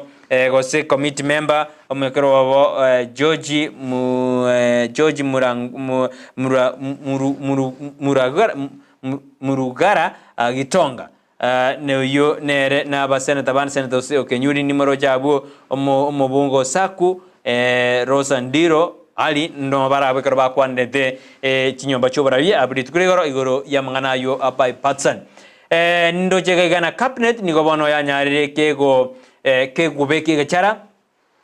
A: gose committee member omwekero obo George mu George Murang mu mura muru muru muragara Murugara Gitonga noyio nere na abaseneta bande Senator Oseo Kenyuri nimoroche abwo omo omobunge Osaku Rosa Ndiro Ali no barabwo ekero bakwanete chinyomba chi'oborabi abwo rituko rigoro igoro y'amang'ana ayio a bipartisan. Nindoche iga iga na cabinet nigo bono yanyarire kego kegubeka egechara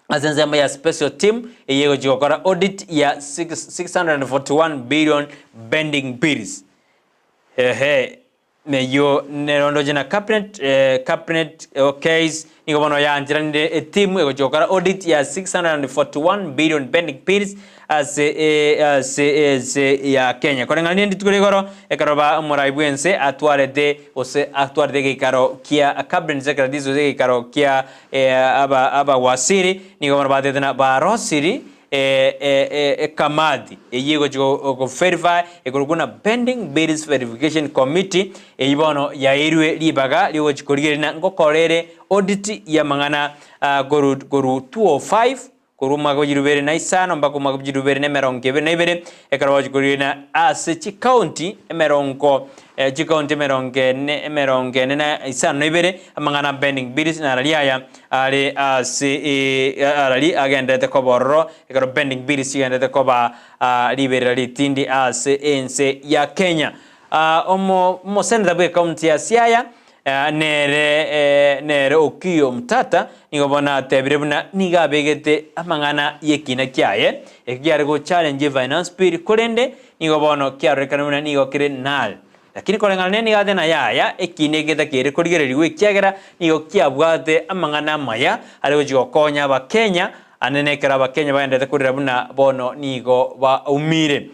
A: ase ensemo ya special team eye egochia gokora audit ya 641 billion pending bills. Ehe neyio nero ndoche na cabinet cabinet okays nigo bono yaancheranire etimu egochia gokora audit ya 641 billion pending bills ase ase ense ya Kenya. Koreng'ana ne rituko ria igoro, ekero ba omorai bw'ense atwarete gose atwarete egeikaro kia cabinet secretaries gose egeikaro kia aba abawasiri, nigo bono batebete ng'a barosiri ekamati eyio egochia go verify ekorokwa buna Pending Bills Verification Committee, eyio bono yaeirwe ribaga riogochia korigereria ng'a ngokora ere audit y'amang'ana korwa korwa 205 Korwa omwaka bwa chilifu ibere na isano mpaka omwaka bwa chilifu ibere na emerongo ebere na ibere, ekero bagochia ase chikaunti emerongo chikaunti emerongo ene emerongo ene na isano na ibere, amang'ana a pending bills narari aya are ase arari agendererete koba ororo, ekero pending bills chigendererete koba riberera ritindi ase ense ya Kenya. Omo omoseneta bwa ekaunti ya Siaya Nere nere Okiya Omtata nigo bono atebire buna nigo abegete amang'ana y'ekina kiaye, ekio kiare go challenge Finance Bill korende nigo bono kiarorekana buna nigo kere null. Lakini koreng'ana nere nigo ateba yaya ekina eke getakeire korigererigwa ekiagera nigo kiabwate amang'ana amaya are gochia gokonya abakenya ande nekero abakenya bagenderete korera buna bono nigo baumire.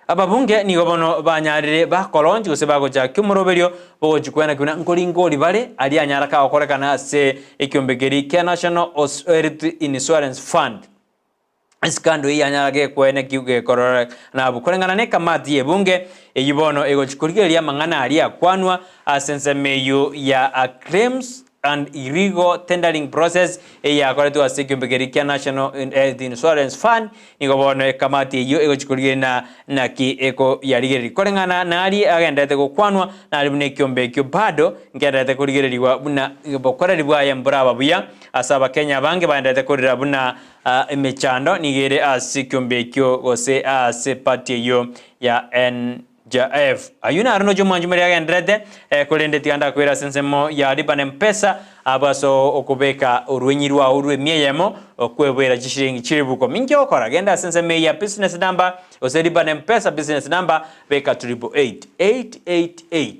A: Ababunge nigo bono banyarire bakoronchi gose bagochakia omoroberio bogochia kwena buna nkoringori bare aria anyara kagokorekana ase ekiombe keria kia National Health Insurance Fund. Esikando eyio yanyara gekwene ki gekororeka abwo koreng'ana na ekamati y'ebunge eyio bono egochia korigereria amang'ana aria akwanwa ase ensemo eyio ya claims. and Illegal Tendering Process eyakoretwe ase ekiombe keria kia National Health Insurance Fund nigo bono ekamati eyio egochia korigereria naki ekoyarigereria. Koreng'ana naria agenderete gokwanwa nari buna ekiombe ekio bado ngendererete korigererigwa buna bokoreri bwaye mboraba buya ase abakenya abange baendererete korera buna emechando nigo ere ase ekiombe ekio gose ase party eyio ya NJF. Ayio naro noche omwanchi moria agendererete, korende tiga ndakwere ase ensemo ya riba na mpesa, abwo ase okobeka orwenyi rwao rw'emia eyemo, okweboera chishilingi chilifu ikomi. Inki ogokora? Genda ase ensemo eye ya business number, gose riba na mpesa business number, beka 888, 888.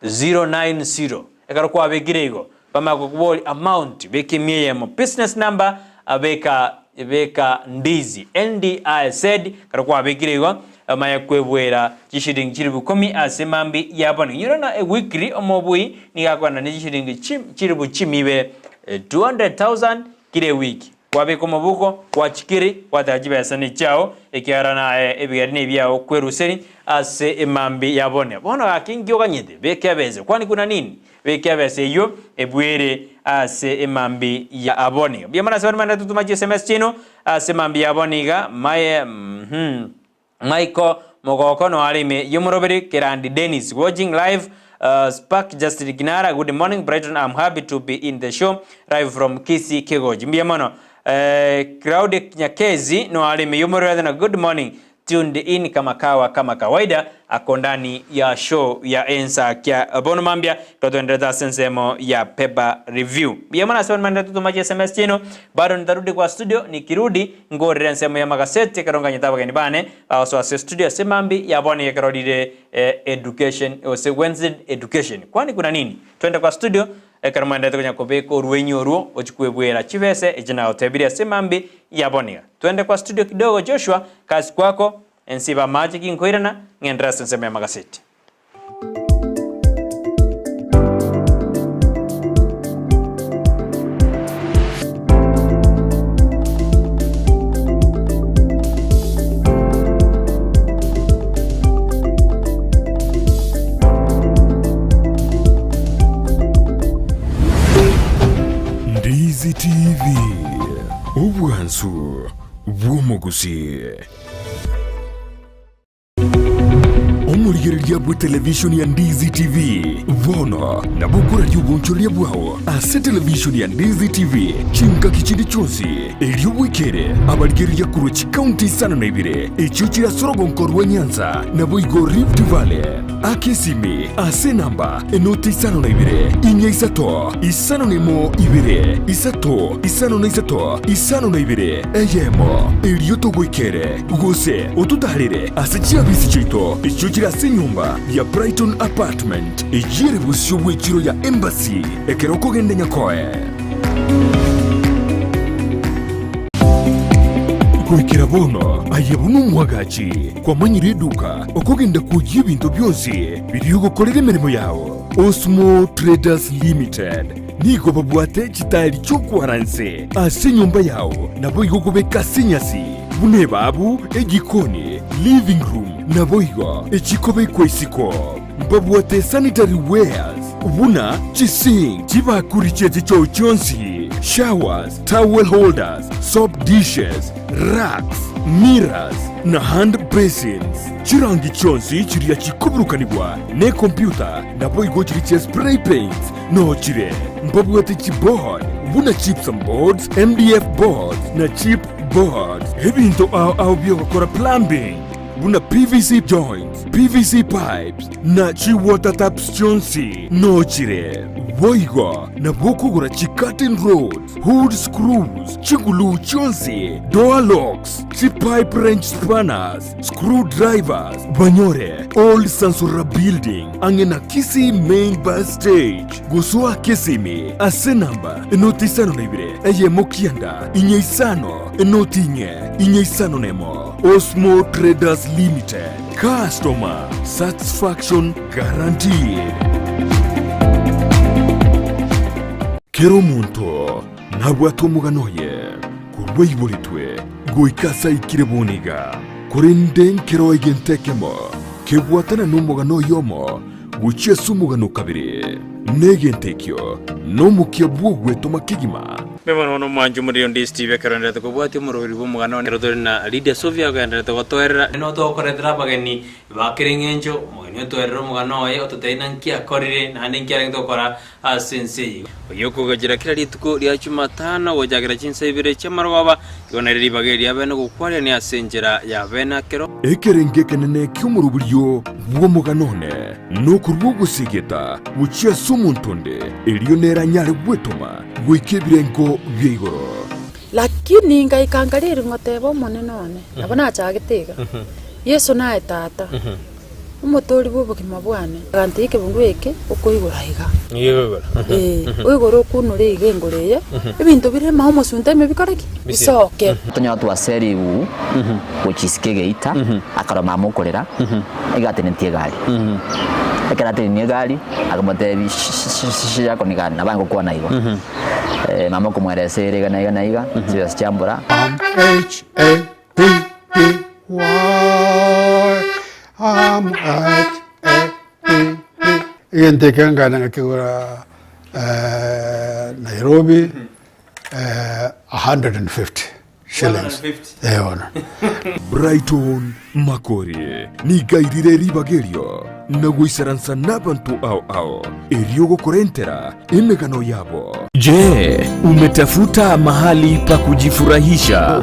A: 090 Ekero kwabekire igo, bamanya gokoboria amount, beka emia eyemo, business number, beka beka ndizi, NDIZ, ekero kwabekire igo, omanye kweboera chishilingi chilifu ikomi ase mambi ya bono. Inyora ng'a eweekly omobui nigo akoenda ne chishilingi chi chilifu chimia ibere, 200,000 kera ewiki. Kwabeka omobuko, gwachikiri, gwateba chibesa nechiao, ekiagera naye ebigeri nebiao kweruseri ase emambi ya bone. Bono gaki inki oganyete? Beka ebesa. Kwani kuna nini? Beka ebesa eyio ebwere ase emambi ya bone. Mbuya mono ase baria mande totoma chiSMS chiaino ase emambi ya bone iga. Maye, mhm. Michael Mogoko no are ime y'omoroberi Kerandi Dennis watching live uh, Spark Justin Kinara good morning Brighton I'm happy to be in the show live from Kisii Kegoji mbuya mono eh, Claude Nyakezi no are ime y'omoroberi na good morning tuned in kama kawa kama kawaida ako ndani ya show ya ensakia bono mambia totwenderete ase ensemo ya paper review mbuya mono ase mande tutumache sms chino bado nitarudi kwa studio nikirudi Ngorere ensemo y'amagaseti ekero nganyete abageni bane bagosoa ase estudio ase mambi ya bono ekero rire education gose Wednesday education. Kwani kuna nini? Twende kwa studio ekero mwenderete konya kobeka orwenyi orwo ochie kwebwera chibese echi nagotebirie ase mambi ya bono iga. Twende kwa studio kidogo Joshua, kazi kwako, ensibe amache ginkoirana ng'enderere ase ensemo y'amagaseti.
B: Ndizi TV, obwansu bw'omogusii. Omorigereria bw'etelevishoni ya Ndizi TV bono nabo okoraria obonchoreria bwao ase televishoni ya Ndizi TV chingaki chinde chionsi, erio bwekere abarigereria korwa chikaunti isano na ibere echio chire ase orogonko rwa Nyanza naboigo Rift Valley. Aka esimi ase enamba enoti isano na ibere, inya isato, isano na emo ibere, isato, isano na isato, isano na ibere, eyemo, erio togoikere. Gose ototaarere ase chiabisi chiaito echio chire ase enyomba ya Brighton Apartment, eyio ere bosio bw'echiro ya Embassy, ekero okogenda Nyakoe. Goikera bono aye buna omwagachi kwamanyire eduka okogenda kwoyia ebinto bionsi biria ogokorera emeremo yao. Osmo Traders Limited nigo babwate chitaeri chi'okwara inse ase enyomba yao naboigo okobeka ase enyasi buna ebabu, ejikoni, living room naboigo echikobekwa isiko. Mbabwate sanitary wares buna chisink, chibakuri chie chichoo chionsi, showers, towel holders, soap dishes, racks, mirrors na hand basins. Chirangi chionsi chiria chikoburukanigwa nekompyuta naboigo chiria chia spray paints noo chire. Mbabwate chiboard buna gypsum boards, MDF boards na chip boards. Ebinto ao ao biogokora plumbing buna PVC joints, PVC pipes na chiwater taps chionsi noo chire. Boigo nabo okogora chicurtain rods, hood screws, chiguluu chionsi, door locks, chipipe wrench spanners, screw drivers, banyore Old Sansora Building ang'e na Kisii Main Bus Stage. Gosoa Kisimi ase namba enoti isano na ibere eyemo kianda inye isano enoti inye inye isano nemo. Osmo Traders Limited, customer satisfaction guaranteed. Kera omonto nabwate omogano oye korwa aiboretwe goika ase aikire bono iga, korende nkero egento ekemo kebwatana nomogano oyomo gochia ase omogano o kabere. Negento ekio nomokia bw'ogwetoma kegima.
A: Mbuya mono bono omwanchi omoriri onde Steve ekero oenderete kobwatia omoroberi bw'omogano one ekero tore na Lydia Sofia ogenderete gotoerera. Nigo togokoretera abageni ba kera eng'encho, omogeni otoerere omogano oye ototebie naki akorire naende nki arenge gokora ase ense eye. Oyio okogachera kera rituko ria Jumatano gochakera chinsa ibere chi'amarogoba, igo nere ribaga eri riabene gokwarerania ase enchera y'abene akero.
B: Ekerengo ekenene ki'omoroberio bw'omogano one nokorua ogosegeta gochia ase omonto onde, erio nere anyare gwetoma goika ebirengo bia igoro.
H: Lakini ngaika nkareria ngoteba Omonene one, nabo nachagete iga, Yeso naye Tata, Omotoori bw'obogima bwane. Agantebia ekebundu eke okoigora iga. Ee, oigore okunore iga engoro eye, ebinto bire ime omosunte ime bikore ki? Bisoke.
I: Tonyora twaseriwu gochia isiko egeita, akarora mama okorera, iga atenetie egari. Ekero atenenie egari, akamotebia shi yako ni gani, nabo aye ngokwana igo. Mama okomweresa ere iga na iga na iga, chibesa chiambora.
J: M H A P P Y M H A P P. Egento eke nkagenda ngakegora Nairobi 150 shillings. Eh bono.
B: Brighton Makori nigo airire ribaga erio na goisaransa nabanto ao ao erio gokorentera emegano yabo. Je, umetafuta mahali pa kujifurahisha?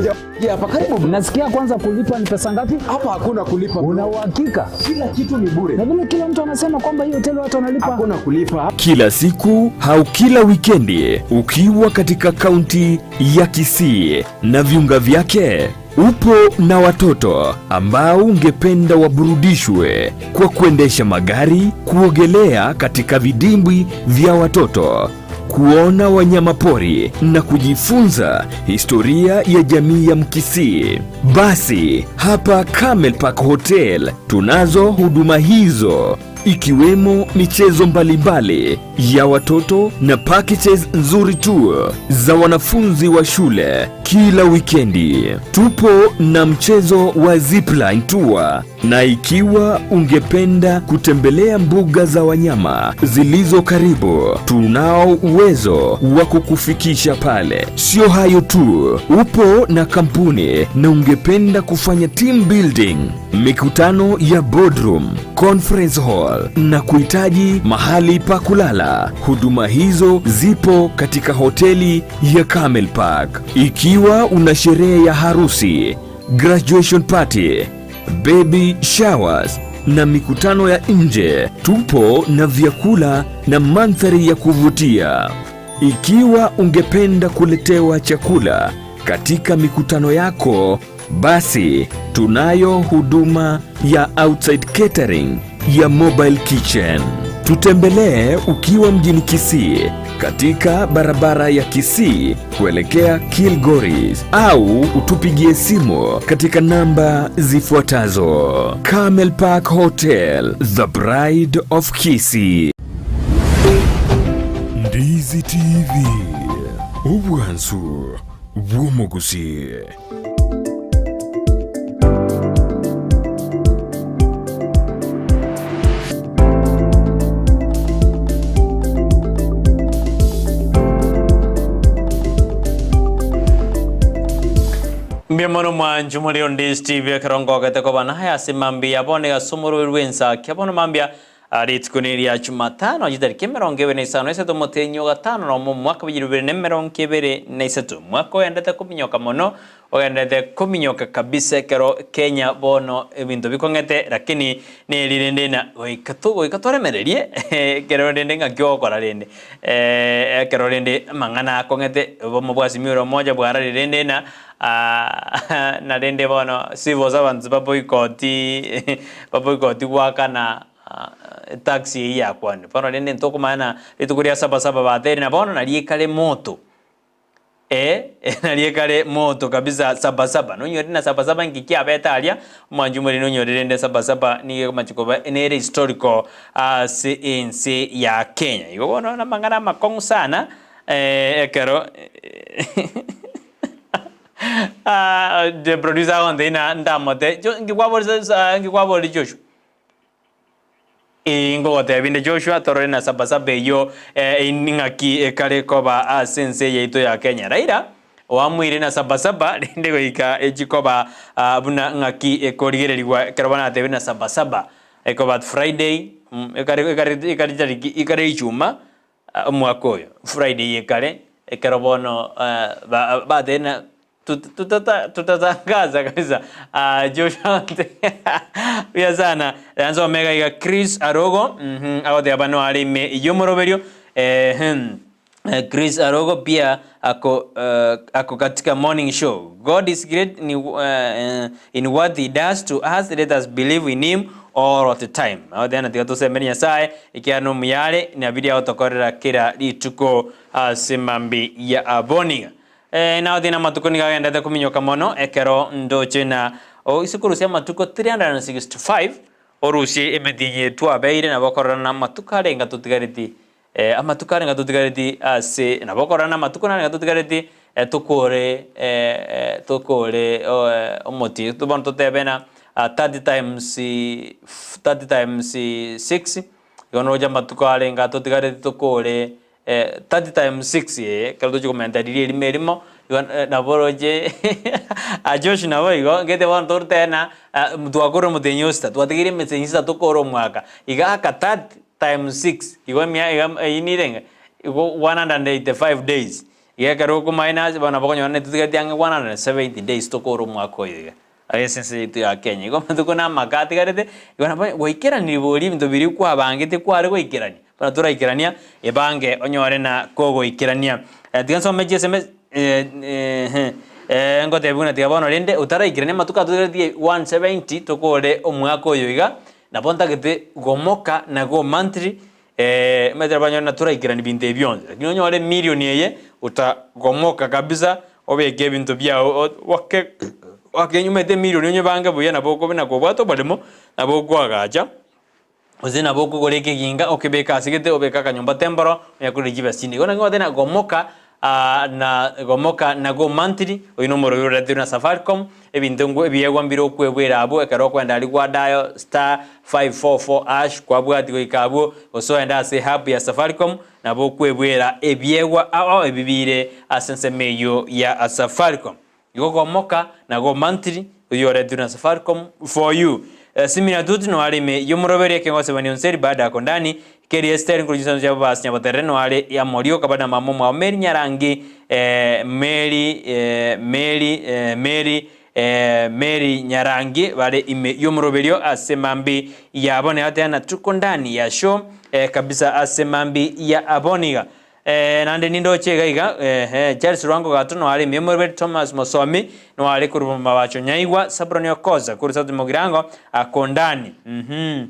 K: Hapa karibu. Nasikia kwanza kulipa ni pesa ngapi? Hapa hakuna kulipa. Una uhakika? Kila kitu ni bure. Na vile kila mtu anasema kwamba hii hoteli watu wanalipa. Hakuna kulipa.
B: Kila siku au kila wikendi ukiwa katika kaunti ya Kisii na viunga vyake, upo na watoto ambao ungependa waburudishwe kwa kuendesha magari, kuogelea katika vidimbwi vya watoto, kuona wanyamapori na kujifunza historia ya jamii ya Mkisii. Basi hapa Camel Park Hotel tunazo huduma hizo ikiwemo michezo mbalimbali ya watoto na packages nzuri tu za wanafunzi wa shule kila wikendi. Tupo na mchezo wa zipline tour, na ikiwa ungependa kutembelea mbuga za wanyama zilizo karibu, tunao uwezo wa kukufikisha pale. Sio hayo tu, upo na kampuni na ungependa kufanya team building, mikutano ya boardroom, conference hall na kuhitaji mahali pa kulala, huduma hizo zipo katika hoteli ya Camel Park. Ikiwa una sherehe ya harusi, graduation party, baby showers na mikutano ya nje, tupo na vyakula na mandhari ya kuvutia. Ikiwa ungependa kuletewa chakula katika mikutano yako, basi tunayo huduma ya outside catering ya mobile kitchen. Tutembelee ukiwa mjini Kisii katika barabara ya Kisii kuelekea Kilgoris au utupigie simu katika namba zifuatazo. Camel Park Hotel, the Bride of Kisii. Ndizi TV, obwansu bw'omogusi.
A: Mbuya mono mwanchu muri onde Steve ekero ngogete koba naye ase mambia bono egase omorweri bw'ensa bono mambia Rituko neria Jumatano, chitariki emerongo ebere na isano isato omotenyi o gatano nomo omwaka bw'echielfu ibere na emerongo ebere na isato, omwaka ogenderete kominyoka mono, ogenderete kominyoka kabisa ekero Kenya bono ebinto bikong'ete, lakini neri rende na goika to goika toremererie ekero rende ng'aki ogokora rende ekero rende amang'ana akong'ete obomo bwa Azimio la Umoja bwararire rende na na rende bono civil servants baboikoti baboikoti goakana Etaxi eyio yakwanire. Bono rende ntokomanya na rituko ria saba saba bateire na bono nario ekare moto. Eh, nario ekare moto kabisa saba saba. Nonyorire na saba saba nki kiabete aria, omwanchi omoriri nonyorire rende saba saba nigo ekomachi koba nere historical ase ense ya Kenya. Igo bono namang'ana amakong'u sana, ekero the producer agontebia na ndamote, nki kwaborire nki kwaborire Joshua? Ee, ngogotebia inde Joshua, torore na Sabasaba eyio ing'aki ekare koba ase ense yaito ya Kenya. Raila oamuire na Sabasaba rende goika echi koba buna ng'aki ekorigererigwa ekero banatebire na Sabasaba ekoba Friday ekare ekare ekare tariki ekare ichuma omwaka oyo Friday ekare ekero bono batebire na Tutatangaza kabisa Joshua buya sana nsome iga iga Chris Arogo agoteba bano are ime y'omoroberio Chris Arogo pia ako ako katika morning show God is great in what he does to us let us believe in him all the time agoteba tiga tosemere Nyasaye ekiagera nomuya are nabiria agotokorera kera rituko ase mambi ya aboniga. Ee, naotine amatuko nigo agenderete kominyoka mono, ekero ndoche na oise korusia amatuko 365, orusie emetienyi eye twabeire nabo okorora na amatuko arenga totigareti, ee, amatuko arenga totigareti ase, nabo okorora na amatuko narenga totigareti tokore tokore omotienyi, bono totebe na 30 times 30 times 6, igo noroche amatuko arenga totigareti tokore 30 times 6 ee, ekero tochia komenta riria erimo erimo, igo nabo oroche Josh nabo igo, ngete bono torutebe na twakorire omotenyi o sita, twatigeire emetienyi sita tokore omwaka, iga aka 30 times 6, igo emia iga eywo nirenga? Igo 185 days, iga ekero okominus bono nabo okonyora ng'a totigareti ang'e 170 days tokore omwaka oyo iga. Ase ense yaito ya Kenya igo amatuko na amake atigarete, igo nabo goikeranirie boria ebinto biria kwabangete kware goikerania, bono toraikerania ebange onyore na kogoikerania. Tiga nsome chiSMS ngotebiwa buna tiga bono rende otaraikerania amatuko atotigaretie 170 tokore omwaka oyo iga, nabo ntagete gomoka na go monthly omanyete nabo banyore naturaikerani binto ebi bionsi, lakini onyore emilion eye otagomoka kabisa obeke ebinto biago oake oake omanyete emilion onyebange buya nabo okobe nakobwate oboremo nabo okoagacha, gose nabo okogora ekeginga okebeke ase gete obeke akanyomba temboro onya korire chibesa chinde. Igo naki ngoteba ng'a gomoka na gomoka na go monthly, oyio na omorobio oreterwe na Safaricom, ebinto nko ebiegwa mbire okwebwera abwo ekero okoenda aria gwa dial star 544 hash kwabwatia goika abwo, gose oende ase eapp ya Safaricom, nabo okwebwera ebiegwa ao ebi bire ase ensemo eyio ya Safaricom. Igo gomoka na go monthly oyio oretirwe na Safaricom for you. Simina Tuti noare ime y'omoroberi ekeng'osebani onseri baada ya kondani Keri Esteri nkuru chinsanso chia babasi nyaboterere noare ya morio kabada mama omwabo Mary Nyarangi eh, Mary eh, Mary eh, Mary eh, Mary Nyarangi bare ime y'omoroberio ase mambi yabo neateana tuko ndani ya show eh, kabisa ase mambi ya aboniga Eh, naende nindoche iga iga, eeh, Charles Rwango Gato noare ime y'omoroberi, Thomas Mosomi noare korwa Mabacho Nyaigwa, Sabroni Okoza korwa South Mugirango, Akondani, uhum,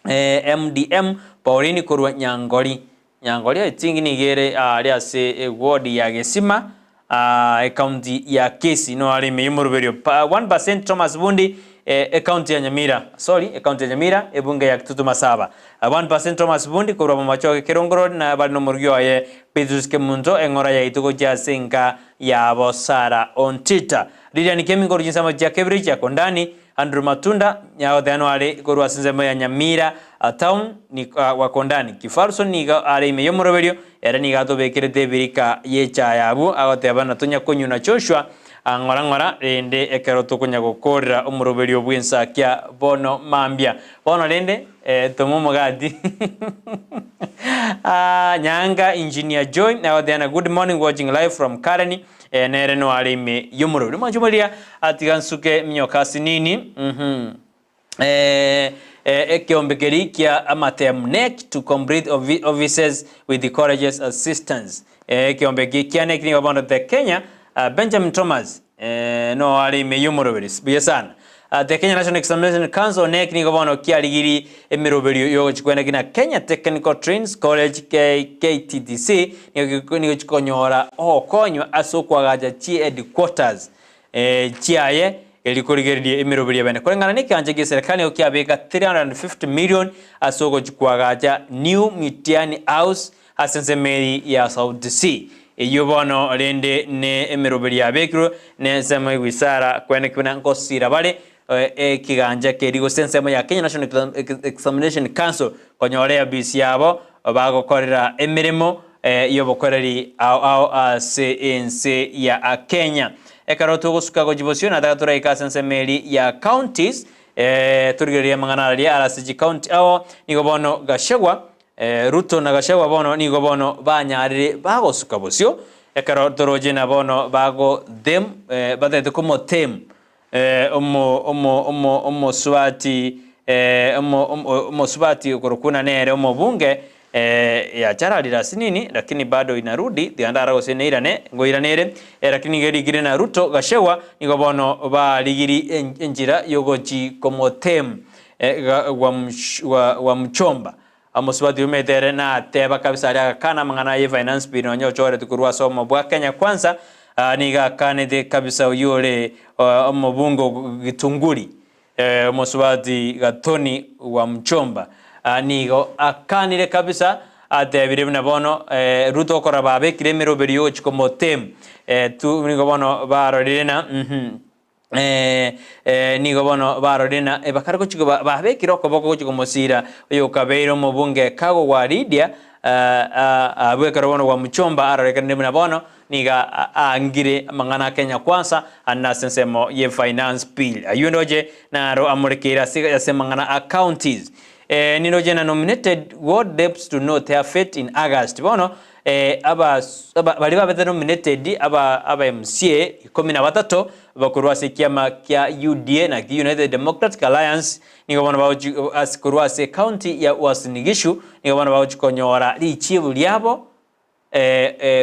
A: eh, MDM Pauline korwa Nyangori, Nyangori I think nigo ere aaria ase eward ya Gesima, aa ecounty ya Kisii noare ime y'omoroberio. Pa 1% Thomas Bundi, eh, ecounty ya Nyamira, sorry, ecounty ya Nyamira, ebunge ya Kitutu Masaba. 1% Thomas Bundi korwa Bomachoge Kerongorori na bare nomorugi oye Beatrice Kemunto eng'ora yaito gochia ase enka yabo Sarah Ontita. Lilian Kemi korwa chinsemo chia Kebirichi Akondani, Andrew Matunda nyagoteanwa are korwa ase ensemo ya Nyamira Town ni Wakondani. Kifarson nigo are ime y'omoroberio ere nigo atobekerete ebirika y'echaye abwo agoteba na tonya konywa na Joshua ng'ora ng'ora rende ekero tokonya gokorera omoroberio bw'ensakia bono mambia. Bono rende toma omogati Nyanka Engineer Joy agoteba good morning watching live from Karen nere noare ime y'omoroberio. Mwanche moria atiga nsuke minyoka asinini ekeombe keria kia amatemu NEC to complete offices with the college's assistance. Ekeombe eki kia NEC nigo bono the Kenya Benjamin Thomas no are ime y'omoroberi buya sana. The Kenya National Examination Council NEC nigo bono kiarigiri emeroberio yogochi kweneki na Kenya Technical Trains College KTTC nigo chikonyora ogokonywa ase okoagacha chi headquarters chiaye erio korigereria emeroberio y'abene. Koreng'ana nekeancha gi'eserekari nigo kiabeka 350 million ase ogochi koagacha New Mitiani House ase ensemo eri ya South C. Eyio bono rende ne emeroberio yabekirwe ne ensemo y'eguisara kweneki buna nkosira bare. Ekeganja keria gose ensemo ya Kenya National Examination Council konyora eabisi yabo bagokorera emeremo y'obokoreri ao ao ase ense ya Kenya. Ekero togosuka gochia bosio nataka toraike ase ensemo eria ya counties torigererie amang'ana aria are ase chicounty ao nigo bono Gachagua Ruto na Gachagua bono nigo bono banyarire bagosuka bosio ekero toroche na bono bago them batagete komotem omo omo omo omosubati omo omo omosubati okorokwa buna nere omobunge yachararire ase nini lakini bado inarudi tiga ndara gose neirane ngoirane ere lakini nigo erikire na Ruto Gachagua nigo bono barigiri enchera yogochi komotem Wamuchomba Omosubati omete ere nateba kabisa aria agakana amang'ana aye finance bill nonya ochoretwe korwa ase omo bwa Kenya Kwanza nigo akanete kabisa oyio ore omobunge o Githunguri omosubati Gathoni Wamuchomba nigo akanire kabisa atebire buna bono Ruto okora babekire emeroberi yogochia komotem tu nigo bono barorire na. Nigo bono barorire na bakare gochia babekire okoboko gochia komosiira oyokabeire omobunge Kago gwa Lydia, abwo ekero bono gwamochomba arorekanire buna bono nigo aangire amang'ana a Kenya Kwanza ande ase ensemo ye Finance Bill. Ayio ndoche naro amorekeire ase ase amang'ana a counties. Niroche na nominated ward depts to know their fate in August. Bono aba baria babete nominated aba aba MCA ikomi na batato bakorwa ase ekiama kia UDA naki United Democratic Alliance nigo bono bagochi ase korwa ase ecounty ya Uasin Gishu nigo bono bagochi konyora richibu riabo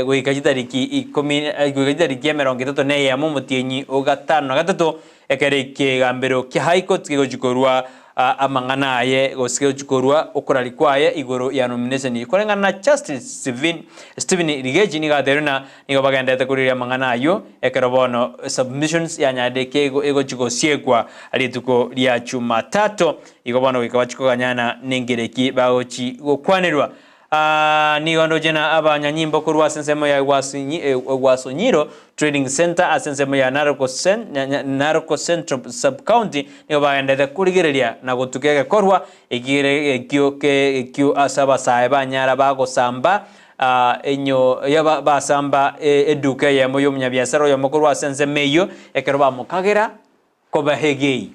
A: goika chitariki ikomi goika chitariki emerongo etato na eyemo omotienyi o gatano na gatato ekero ekegambero kia High Court kegochi korwa amang'ana aye gose kegochi korwa okoraria kwaye igoro ya nomination eye. Koreng'ana na Justice Stephen Stephen Rigechi nigo atebirie ng'a nigo bagendererete korigereria amang'ana ayio ekero bono submissions yanyarire kego egochi gosiekwa rituko ria Chumatato igo bono goika bachie koganyana nengereki bagochi gokwanerwa. Aa nigo ndoche na abanyanyimbo korwa ase ensemo ya Ewasonyiro Trading Centre ase ensemo ya Narok Central Sub-County nigo bagenderete korigereria na gotuka egekorwa ekere ekio ekio ase abasae banyara bagosamba enyo basamba eduka eyemo y'omonyabiasara oyomo korwa ase ensemo eyio ekero bamokagera Kobahegei.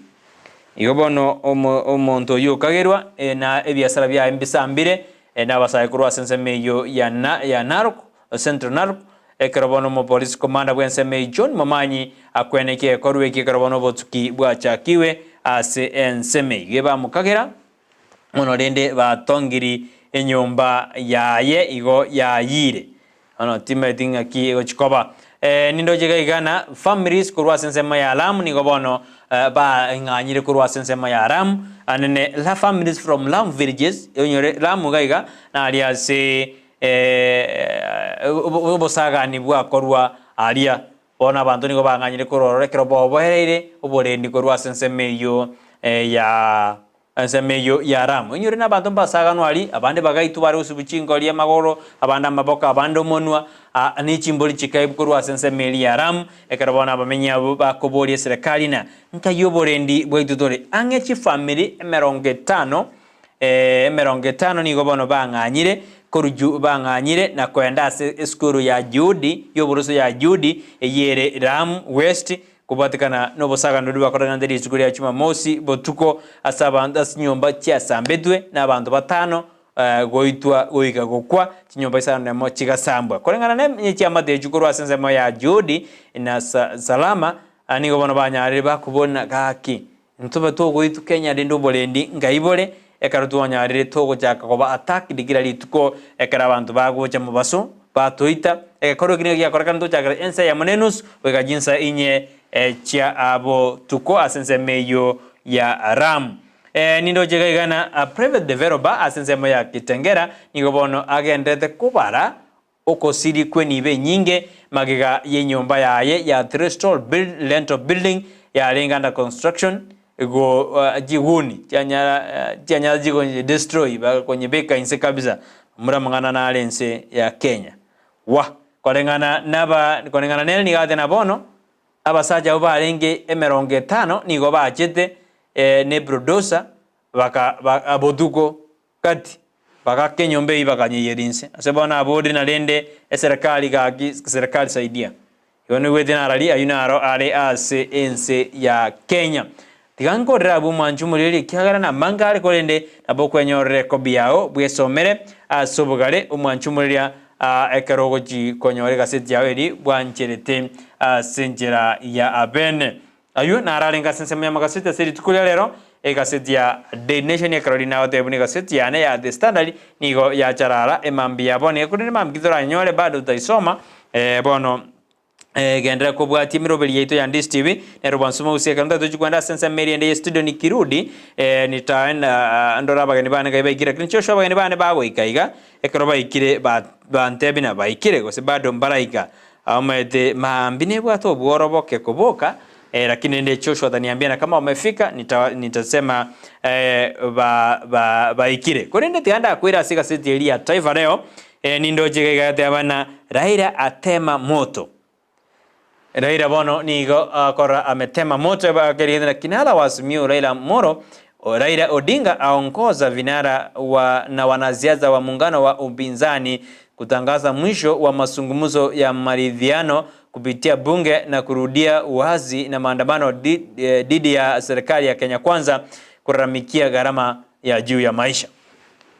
A: Igo bono omonto oyio okagerwa, na ebiasara biaye mbisambire, na abasae korwa ase ensemo eyio ya ya Narok, Central Narok, ekero bono omopolisi commander bw'ensemo eyio John Momanyi akwenekia egekorwa eki ekero bono obotuki bwachakigwe ase ensemo eyio. Ebamokagera mono rende batongiri enyomba yaye igo yayiire. Bono timanyeti ng'aki egochi koba. Nindoche iga iga na families korwa ase ensemo ya Lamu nigo bono bang'anyire korwa ase ensemo ya Lamu anene la families from Lamu villages onyore Lamu iga iga naria ase obosagani bwakorwa aria. Bono abanto nigo bang'anyire korwa ororo ekero boboereire oborendi korwa ase ensemo eyio ya ensemo eyio ya Ramu. Inyore nabanto mbasaganwe aria, abande bagaitwa bare gosibwa chingori amagoro, abande amaboko, abande omonwa, aa ne chimbori chikaibwa korwa ase ensemo eria ya Ramu. Ekero bono abamenyi abwo bakoboria eserekari na nkai oborendi bwaito tore ang'e chifamiri emerongo etano emerongo etano nigo bono bang'anyire koruju bang'anyire na koenda ase esukuru ya Juhudi y'oboroso ya Juhudi eyio ere Lamu West kobwatekana nobosaganori bakorekanete rituko ria Jumamosi botuko ase abanto ase chinyomba chiasambetwe na abanto batano goitwa goika gokwa chinyomba isano nemo chigasambwa koreng'ana ne chiamate echio korwa ase ensemo ya Juhudi na Salama nigo bono banyarire bakobona gaki Ntobe togoitwa Kenya rende oborendi ngai bore, ekero twanyarire togochaka koba attacked kera rituko ekero abanto bagocha mobaso batoita, egekorwa eki nigo giakorekana tochakera ensa eyemo na enusu goika chinsa inye chia botuko ase ensemo eyio ya Lamu. Nindoche iga iga na private developer ase ensemo ya Kitengela nigo bono agenderete kobara Okosiria kw'enibo enyinge magega y'enyomba yaye ya three-storey build, lentil building yarenge under construction go chiguni chianyara chianyara chigo destroy bakonyebeka inse kabisa mura amang'ana nare ense ya Kenya. Wah! Koreng'ana naba koreng'ana nere nigo agotebi na bono. Abasacha abwo barenge emerongo etano nigo bachete ne bulldozer baka botuko gati bagaka enyomba eyio bakanyeiyeria inse. Ase bono aborire na rende eserekari gaki serikali saidia. Igo noigwete narari ayio naro are ase ense ya Kenya. Tiga nkorere abwo omwanchi omoriri ekiagera namange are korende nabo okwenyorera ekobi yao bwesomere ase obogare omwanchi omoriria ekero ogochi konyora egaseti yao eri bwancherete ase enchera ya abene. Ayio naro arenge ase ensemo y'amagaseti ase rituko ria rero, egaseti ya Daily Nation ekero riria nagotebia buna egaseti yane ya The Standard nigo yacharara emambia ya bono iga korende mambia ki toranyore bado tutaisoma bono Genderera kobwatia emeroberi yaito ya Ndisi TV, nero bwansu mogusie ekero ntoche kwenda ase ensemo eria ende ye studio nikirudi nitaenda ndore abageni bane ngai baikire lakini Joshua abageni bane bagoika iga ekero baikire bantebia na baikire gose bado mbaraika omanyete maambia nebwate obworo boke koboka lakini rende Joshua ataniambia na kama wamefika nita nitasema ba baikire korende tiga ndakwire ase egaseti eria ya Taifa Leo Nindoche iga igateba na Raila atema moto. Raila bono nigo akorora ametema moto akerigete na kinara wa Azimio Raila Amolo Raila Odinga aongoza vinara wa na wanasiasa wa muungano wa upinzani kutangaza mwisho wa mazungumzo ya maridhiano kupitia bunge na kurudia uasi na maandamano dhidi ya serikali ya Kenya Kwanza kulalamikia gharama ya juu ya maisha.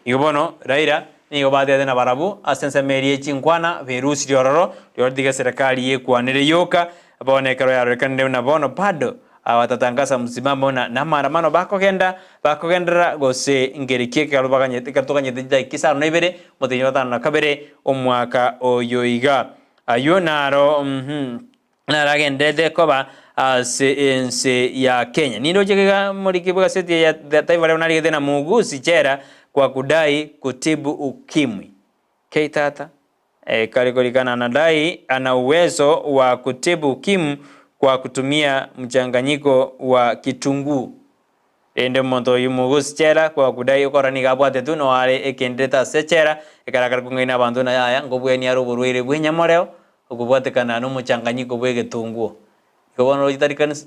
A: Igo bono Raila nigo batete nabarabwo ase ensemo eria ye chinkwana berusirie ororo, rirorio eserekari yekwanire yoka, bono ekero yarorekanire buna bono bado batatangaza msimamo na namaandamano bakogenda bakogenderera gose nkeri ki ekero baganyete ekero toganyete chidaika isano na ibere omotienyi o gatano na kabere omwaka oyo iga. Ayio naro mh. Naragenderete koba ase ense ya Kenya. Nindoche iga moriki bw'egaseti eye ya Taifa Leo narigete na Muuguzi jela kwa kudai kutibu ukimwi. Kei tata? Eh, kare korikana anadai ana uwezo wa kutibu ukimwi kwa kutumia mchanganyiko wa kitunguu. Rende omonto oyio Muuguzi jela kwa kudai okora nigo abwatetwe no are ekenderete ase echela ekero akare kong'aina abanto buna yaya nkobwenia are oborwaire bw'enyamoreo Okobwatekana nomochanganyiko bw'egetunguo. Igo bono roche tari kanisa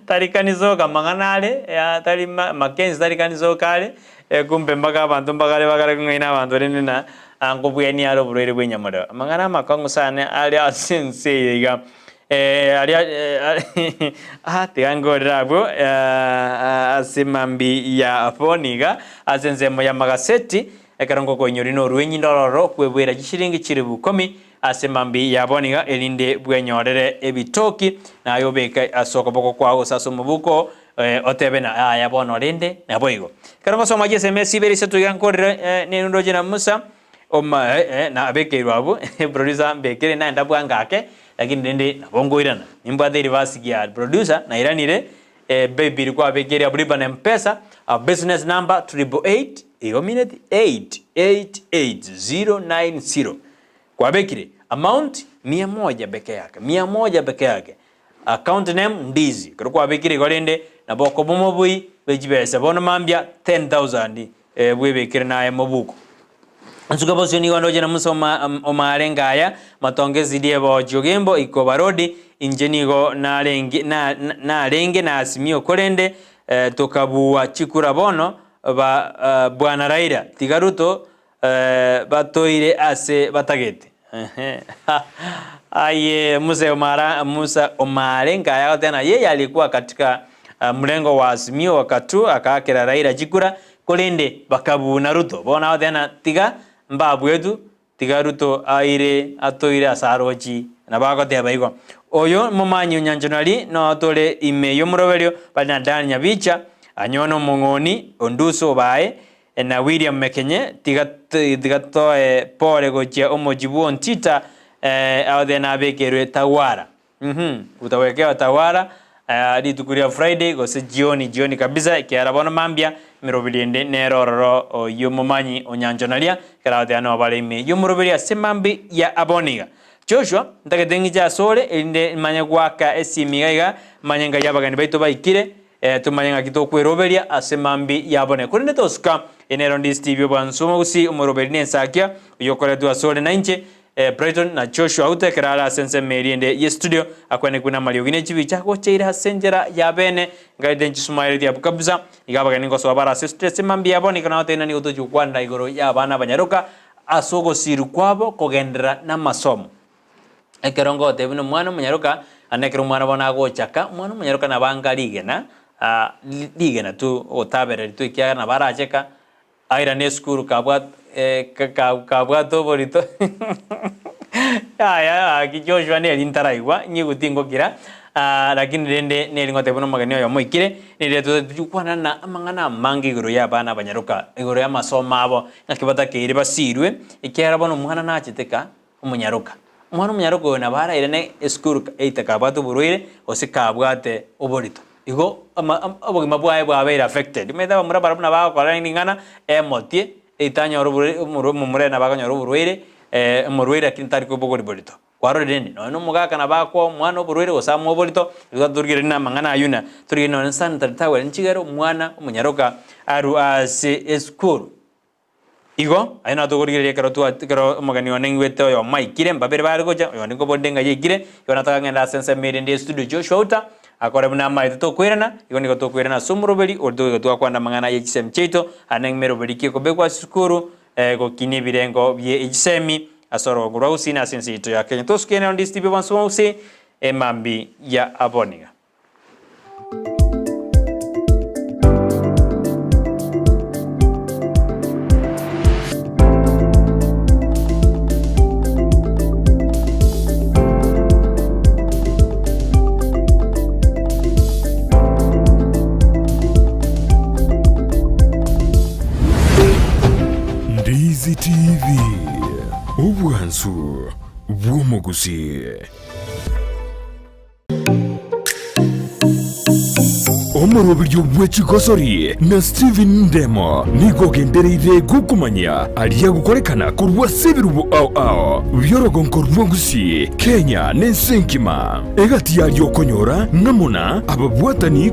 A: tari kanisa oka amang'ana are, tari Mackenzie tari kanisa oka are, kumbe mpaka abanto mbakare bakare kong'aina abanto rende na nkobwenia are oborwaire bwa enyamorero. Amang'ana amakong'u sana are ase ense eye iga. Aria tiga nkorere abwo ase mambia ya bono iga, ase ensemo y'amagaseti. Ekero ngokoinyoria norwenyi ndororo kweboera chishilingi chilifu ikomi ase mambia ya bono iga, erinde bwenyorere ebitoki, naye obeke ase okoboko kwao gose ase omobuko oo, otebe ng'a yaya bono rende naboigo. Ekero ngosoma chisemi esi ibere isato iga nkorire nindoche na Musa oma nabekeirwe abwo producer ambekere naenda bwango ake, lakini rende nabo nkoirana. Nimbwate erivasi gia producer nairanire. Paybill kwabekeire abwo lipa na mpesa business number triple eight igo mineti eight eight eight zero nine zero kwabekire amount mia moja peke yake mia moja peke yake account name ndizi ekero kwabekire igo rende nabo okoba omobui bwe chibesa bono mambia 10000 bwebekere naye mobuko. Nsuka bosio nigo ndoche na Musa omaarenge aya, matongo esidi ebochie ogembo ikoba rodi, inche nigo narenge narenge na Azimio korende tokabua chikura bono ba bwana Raila tiga Ruto batoire ase batagete. Aye Musa omara Musa omaarenge aya agoteba ng'a yeye alikuwa katika mrengo wa Azimio wakati akaakera Raila chikura Korende bakabuna Ruto, bono agoteba ng'a tiga mbabwetu, tiga Ruto aire toire ase arochi, nabo agoteba igo. Oyo momanyi o Nyanchonari noo tore ime y'omoroberio bare na Dan Nyabicha, Anyona Omong'oni, Onduso Obae, na William Mekenye, tiga tiga toe pore gochia omochie bw'Ontita, agoteba nabekerwe Tawara. Uhum, utawekea tawara rituko ria Friday gose jioni jioni kabisa ekiagera bono mambia emeroberi ende nere ororo oyio omomanyi onyanchonaria ekero agoteba nobare ime y'omoroberi ase mambia ya aboniga iga. Joshua, ntagete ng'iche asore erinde manye goaka esimi iga iga manye ngai abageni baito baikire tomanye ng'aki tokweroberia ase mambia ya abone. Korende tosuka, eye nero ndisi TV obwansu omogusii omoroberi nensakia oyio okoretwa asore nainche. Brighton na Joshua Auta ekero are ase ensemo eria ende ye studio akwenekwe namariogi ne chibicha agocheire ase enchera ya bene ngaete nchismile abwo kabisa iga abageni ngosoa bare ase studio ase mambia yabo nigo nagotebi ng'a nigo tochi gokwanera igoro ya abana abanyaroka ase ogosirwa kwabo kogenderera namasomo. Ekero ngotebi buna omwana omonyaroka ande ekero omwana bono agochaka omwana omonyaroka nabo anga rigena rigena tu ogotabereri tu ekiagera nabo aracheka Airane esukuru kabwat kabwate oborito yaya gaki Joshua neri ntaraigwa nyigu tingokira lakini rende neri ngotebia buna omogeni oyomo oikire nere tochi gokwana na amang'ana amange igoro ya abana abanyaroka igoro ya amasomo abo ng'aki batakeire basirwe ekiagera bono omwana nachete ka omonyaroka. Omwana omonyaroka oyo nabo arairane esukuru either kabwate oborwaire gose kabwate oborito. Igo ama obogima bwaye bwabeire affected. Omanyete abamura barabwo nabo bagokora ring'ana emotie either anyore oborwaire omorwa omomura ere nabo akonyora oborwaire omorwaire lakini tari kobogori borito. Kwarorire rende nonye na omogaka nabo akoa omwana oborwaire gose amoe oborito, igo torigereria na amang'ana aywo na torigereria nonye sanitary towel nchigere omwana omonyaroka arwe ase esukuru. Igo, aye natogorigereria ekero twa ekero omogeni one ng'wete oyomo aikire, mbabere bare gocha, oyonde nkobonde ng'ai aikire, igo nataka ng'ende ase ensemo ere ende y'estudio Joshua Outa, akore buna amaete tokoirana, igo nigo tokoirana ase omoroberi oria togoika twakwana amang'ana ye chisemi chiaito, ande ng'meroberi ki ekobekwa ase esukuru, gokinia ebirengo bie echisemi ase orogongo rwa Gusii na ase ense yaito ya Kenya. Tosuke nero ndisitibie bonsi bonsi, emambi ya aboniga.
B: Ndizi TV, obwansu bw'omogusii. Omoroberio bwe chigosori na Stephen Ndemo nigo ogendereire gokomanyia aria agokorekana korwa ase ebirubo ao ao bi'orogongo rwa Gusii, Kenya na ense engima. Egati yaria okonyora ng'a muna ababwatani.